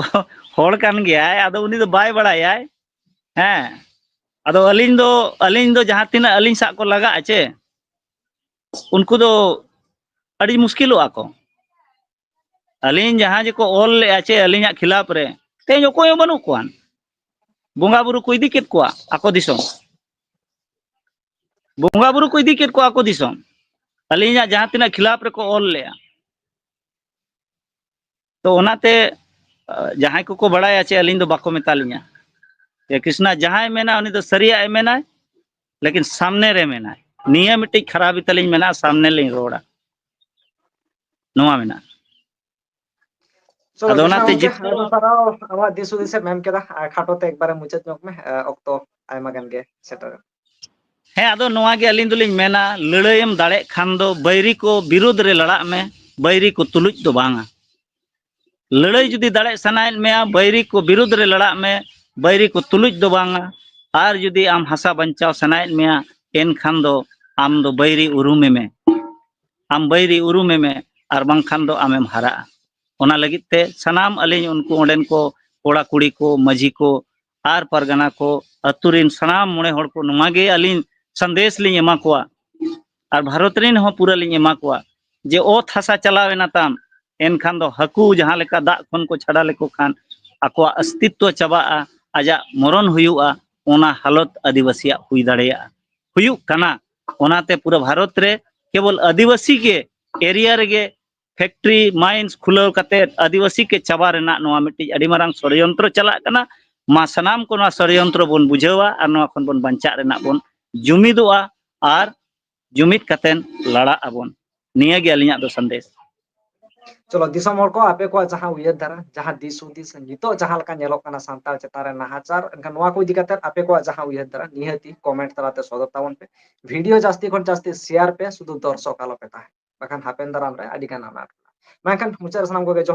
ᱦᱚᱲ ᱠᱟᱱ ᱜᱮᱭᱟᱭ, ᱟᱫᱚ ᱩᱱᱤ ᱫᱚ ᱵᱟᱭ ᱵᱟᱲᱟᱭᱟᱭ᱾ ᱦᱮᱸ, ᱟᱫᱚ ᱟᱹᱞᱤᱧ ᱫᱚ, ᱟᱹᱞᱤᱧ ᱫᱚ ᱡᱟᱦᱟᱸ ᱛᱤᱱᱟᱹᱜ ᱟᱹᱞᱤᱧ ᱥᱟᱜ ᱠᱚ ᱞᱟᱜᱟᱜᱼᱟ ᱪᱮ, ᱩᱱᱠᱩ ᱫᱚ ᱟᱹᱰᱤ ᱢᱩᱥᱠᱤᱞᱚᱜᱼᱟ ᱠᱚ᱾ ᱟᱹᱞᱤᱧ ᱡᱟᱦᱟᱸ ᱡᱮᱠᱚ ᱚᱞ ᱞᱮᱜᱼᱟ ᱪᱮ ᱟᱹᱞᱤᱧᱟᱜ ᱠᱷᱤᱞᱟᱯ ᱨᱮ, ᱛᱮᱦᱮᱧ ᱚᱠᱚᱭ ᱦᱚᱸ ᱵᱟᱹᱱᱩᱜ ᱠᱚᱣᱟ᱾ ᱵᱚᱸᱜᱟ ᱵᱩᱨᱩ ᱠᱚ ᱤᱫᱤ ᱠᱮᱫ ᱠᱚᱣᱟ ᱟᱠᱚ ᱫᱤᱥᱚᱢ᱾ ᱵᱚᱸᱜᱟ ᱵᱩᱨᱩ ᱠᱚ ᱤᱫᱤ ᱠᱮᱫ ᱠᱚᱣᱟ ᱟᱠᱚ ᱫᱤᱥᱚᱢ, ᱟᱹᱞᱤᱧᱟᱜ ᱡᱟᱦᱟᱸ ᱛᱤᱱᱟᱹᱜ ᱠᱷᱤᱞᱟᱯ ᱨᱮᱠᱚ ᱚᱞ ᱞᱮᱜᱼᱟ᱾ ᱛᱚ ᱚᱱᱟᱛᱮ, ᱟᱸ, ᱡᱟᱦᱟᱸᱭ ᱠᱚᱠᱚ ᱵᱟᱲᱟᱭᱟ ᱪᱮ ᱟᱹᱞᱤᱧ ᱫᱚ ᱵᱟᱠᱚ ᱢᱮᱛᱟ ᱞᱤᱧᱟ᱾ ᱡᱮ ᱠᱨᱤᱥᱱᱟ ᱡᱟᱦᱟᱸᱭ ᱢᱮᱱᱟ ᱩᱱᱤ ᱫᱚ ᱥᱟᱹᱨᱤᱭᱟᱜ ᱮ ᱢᱮᱱᱟᱭ, ᱞᱮᱠᱤᱱ ᱥᱟᱢᱱᱮ ᱨᱮ ᱢᱮᱱᱟᱭ᱾ ᱱᱤᱭᱟᱹ ᱢᱤᱫᱴᱤᱡ ᱠᱷᱟᱨᱟᱯ ᱛᱟᱹᱞᱤᱧ ᱢᱮᱱᱟᱜᱼᱟ, ᱥᱟᱢᱱᱮ ᱞᱤᱧ ᱨᱚᱲᱟ, ᱱᱚᱣᱟ ᱢᱮᱱᱟᱜᱼᱟ᱾ ᱪᱚᱞᱚ, ᱟᱫᱚ ᱠᱨᱤᱥᱱᱟ ᱚᱱᱟᱛᱮ ᱜᱚᱢᱠᱮ, ᱡᱤᱛ- ᱟᱭᱢᱟ ᱥᱟᱨᱦᱟᱣ ᱟᱢᱟᱜ ᱫᱤᱥ ᱦᱩᱫᱤᱥ ᱮᱢ ᱮᱢ ᱠᱮᱫᱟ᱾ ᱟᱨ ᱠᱷᱟᱴᱚ ᱛᱮ ᱮᱠᱵᱟᱨᱮ ᱢᱩᱪᱟᱹᱫ ᱧᱚᱜ ᱢᱮ, ᱮ, ᱚᱠᱛᱚ ᱟᱭᱢᱟ ᱜᱟᱱ ᱜᱮ ᱥᱮᱴᱮᱨ᱾ ᱦᱮᱸ, ᱟᱫᱚ ᱱᱚᱣᱟ ᱜᱮ ᱟᱹᱞᱤᱧ ᱫᱚᱞᱤᱧ ᱢᱮᱱᱟ, ᱞᱟᱹᱲᱦᱟᱹᱭᱮᱢ ᱫᱟᱲᱮᱜ ᱠᱷᱟᱱ ᱫᱚ ᱵᱟᱹᱭᱨᱤ ᱠᱚ ᱵᱤᱨᱩᱫᱽ ᱨᱮ ᱞᱟᱲᱟᱜ ᱢᱮ, ᱵᱟᱹᱭᱨᱤ ᱠᱚ ᱛᱩᱞᱩᱡ ᱫᱚ ᱵᱟᱝᱟ᱾ ᱞᱟᱹᱲᱦᱟᱹᱭ ᱡᱩᱫᱤ ᱫᱟᱲᱮᱜ ᱥᱟᱱᱟᱭᱮᱫ ᱢᱮᱭᱟ, ᱵᱟᱹᱭᱨᱤ ᱠᱚ ᱵᱤᱨᱩᱫᱽ ᱨᱮ ᱞᱟᱲᱟᱜ ᱢᱮ, ᱵᱟᱹᱭᱨᱤ ᱠᱚ ᱛᱩᱞᱩᱡ ᱫᱚ ᱵᱟᱝᱟ᱾ ᱟᱨ ᱡᱩᱫᱤ ᱟᱢ ᱦᱟᱥᱟ ᱵᱟᱧᱪᱟᱣ ᱥᱟᱱᱟᱭᱮᱫ ᱢᱮᱭᱟ, ᱮᱱᱠᱷᱟᱱ ᱫᱚ ᱟᱢ ᱫᱚ ᱵᱟᱹᱭᱨᱤ ᱩᱨᱩᱢᱮ ᱢᱮ᱾ ᱟᱢ ᱵᱟᱹᱭᱨᱤ ᱩᱨᱩᱢᱮ ᱢᱮ, ᱟᱨ ᱵᱟᱝᱠᱷᱟᱱ ᱫᱚ ᱟᱢᱮᱢ ᱦᱟᱨᱟᱜᱼᱟ᱾ ᱚᱱᱟ ᱞᱟᱹᱜᱤᱫ ᱛᱮ ᱥᱟᱱᱟᱢ ᱟᱹᱞᱤᱧ ᱩᱱᱠᱩ ᱚᱸᱰᱮᱱ ᱠᱚ ᱠᱚᱲᱟ ᱠᱩᱲᱤ ᱠᱚ, ᱢᱟᱹᱡᱷᱤ ᱠᱚ ᱟᱨ ᱯᱟᱨᱜᱟᱱᱟ ᱠᱚ, ᱟᱹᱛᱩ ᱨᱤᱱ ᱥᱟᱱᱟᱢ ᱢᱚᱬᱮ ᱦᱚᱲ ᱠᱚ, ᱱᱚᱣᱟ ᱜᱮ ᱟᱹᱞᱤᱧ ᱥᱟᱸᱫᱮᱥ ᱞᱤᱧ ᱮᱢᱟ ᱠᱚᱣᱟ᱾ ᱟᱨ ᱵᱷᱟᱨᱚᱛ ᱨᱤᱱ ᱦᱚᱸ ᱯᱩᱨᱟᱹ ᱞᱤᱧ ᱮᱢᱟ ᱠᱚᱣᱟ ᱡᱮ ᱚᱛ ᱦᱟᱥᱟ ᱪᱟᱞᱟᱣ ᱮᱱᱟ ᱛᱟᱢ, ᱮᱱᱠᱷᱟᱱ ᱫᱚ ᱦᱟᱹᱠᱩ ᱡᱟᱦᱟᱸ ᱞᱮᱠᱟ ᱫᱟᱜ ᱠᱷᱚᱱ ᱠᱚ ᱪᱷᱟᱰᱟ ᱞᱮᱠᱚ ᱠᱷᱟᱱ ᱟᱠᱚᱣᱟᱜ ᱚᱥᱛᱤᱛᱣᱚ ᱪᱟᱵᱟᱜᱼᱟ, ᱟᱡᱟᱜ ᱢᱚᱨᱚᱱ ᱦᱩᱭᱩᱜᱼᱟ, ᱚᱱᱟ ᱦᱟᱞᱚᱛ ᱟᱹᱫᱤᱵᱟᱹᱥᱤᱭᱟᱜ ᱦᱩᱭ ᱫᱟᱲᱮᱭᱟᱜᱼᱟ, ᱦᱩᱭᱩᱜ ᱠᱟᱱᱟ᱾ ᱚᱱᱟᱛᱮ ᱯᱩᱨᱟᱹ ᱵᱷᱟᱨᱚᱛ ᱨᱮ ᱠᱮᱵᱚᱞ ᱟᱹᱫᱤᱵᱟᱹᱥᱤ ᱜᱮ ᱮᱨᱤᱭᱟ ᱨᱮᱜᱮ ᱯᱷᱮᱠᱴᱨᱤ, ᱢᱟᱭᱤᱱᱥ ᱠᱷᱩᱞᱟᱹᱣ ᱠᱟᱛᱮ ᱟᱹᱫᱤᱵᱟᱹᱥᱤ ᱜᱮ ᱪᱟᱵᱟ ᱨᱮᱱᱟᱜ ᱱᱚᱣᱟ ᱢᱤᱫᱴᱤᱡ ᱟᱹᱰᱤ ᱢᱟᱨᱟᱝ ᱥᱚᱲᱭᱚᱱᱛᱨᱚ ᱪᱟᱞᱟᱜ ᱠᱟᱱᱟ᱾ ᱢᱟ ᱥᱟᱱᱟᱢ ᱠᱚ ᱱᱚᱣᱟ ᱥᱚᱲᱭᱚᱱᱛᱨᱚ ᱵᱚᱱ ᱵᱩᱡᱷᱟᱹᱣᱟ ᱟᱨ ᱱᱚᱣᱟ ᱠᱷᱚᱱ ᱵᱚᱱ ᱵᱟᱧᱪᱟᱜ ᱨᱮᱱᱟᱜ ᱵᱚᱱ ᱡᱩᱢᱤᱫᱚᱜᱼᱟ ᱟᱨ ᱡᱩᱢᱤᱫ ᱠᱟᱛᱮᱱ ᱞᱟᱲᱟᱜ ᱟᱵᱚᱱ᱾ ᱱᱤᱭᱟᱹ ᱜᱮ ᱟᱹᱞᱤᱧᱟᱜ ᱫᱚ ᱥᱟᱸᱫᱮᱥ᱾ ᱪᱚᱞᱚ, ᱫᱤᱥᱚᱢ ᱦᱚᱲ ᱠᱚ, ᱟᱯᱮ ᱠᱚᱣᱟᱜ ᱡᱟᱦᱟᱸ ᱩᱭᱦᱟᱹᱨ ᱫᱷᱟᱨᱟ, ᱡᱟᱦᱟᱸ ᱫᱤᱥ ᱦᱩᱫᱤᱥ, ᱱᱤᱛᱚᱜ ᱡᱟᱦᱟᱸ ᱞᱮᱠᱟ ᱧᱮᱞᱚᱜ ᱠᱟᱱᱟ ᱥᱟᱱᱛᱟᱲ ᱪᱮᱛᱟᱱ ᱨᱮ ᱱᱟᱦᱟᱪᱟᱨ, ᱮᱱᱠᱷᱟᱱ ᱱᱚᱣᱟ ᱠᱚ ᱤᱫᱤ ᱠᱟᱛᱮ ᱟᱯᱮ ᱠᱚᱣᱟᱜ ᱡᱟᱦᱟᱸ ᱩᱭᱦᱟᱹᱨ ᱫᱷᱟᱨᱟ, ᱱᱤᱦᱟᱹᱛᱤ ᱠᱚᱢᱮᱱᱴ ᱛᱟᱞᱟᱛᱮ ᱥᱚᱫᱚᱨ ᱛᱟᱵᱚᱱ ᱯᱮ᱾ ᱵᱷᱤᱰᱤᱭᱳ ᱡᱟᱹᱥᱛᱤ ᱠᱷᱚᱱ ᱡᱟᱹᱥᱛᱤ ᱥᱮᱭᱟᱨ ᱯᱮ, ᱥᱩᱫᱷᱩ ᱫᱚᱨᱥᱚᱠ ᱟᱞᱚ ᱯᱮ ᱛᱟᱦᱮᱸ, ᱵᱟᱠᱷᱟᱱ ᱦᱟᱯᱮᱱ ᱫᱟᱨᱟᱢ ᱨᱮ ᱟᱹᱰᱤ ᱜᱟᱱ ᱟᱱᱟᱴ ᱢᱮᱱᱟᱜᱼᱟ᱾ ᱢᱮᱱᱠᱷᱟᱱ ᱢᱩᱪᱟᱹᱫ ᱨᱮ ᱥᱟᱱᱟᱢ ᱠᱚᱜᱮ ᱡᱚᱦᱟᱨ᱾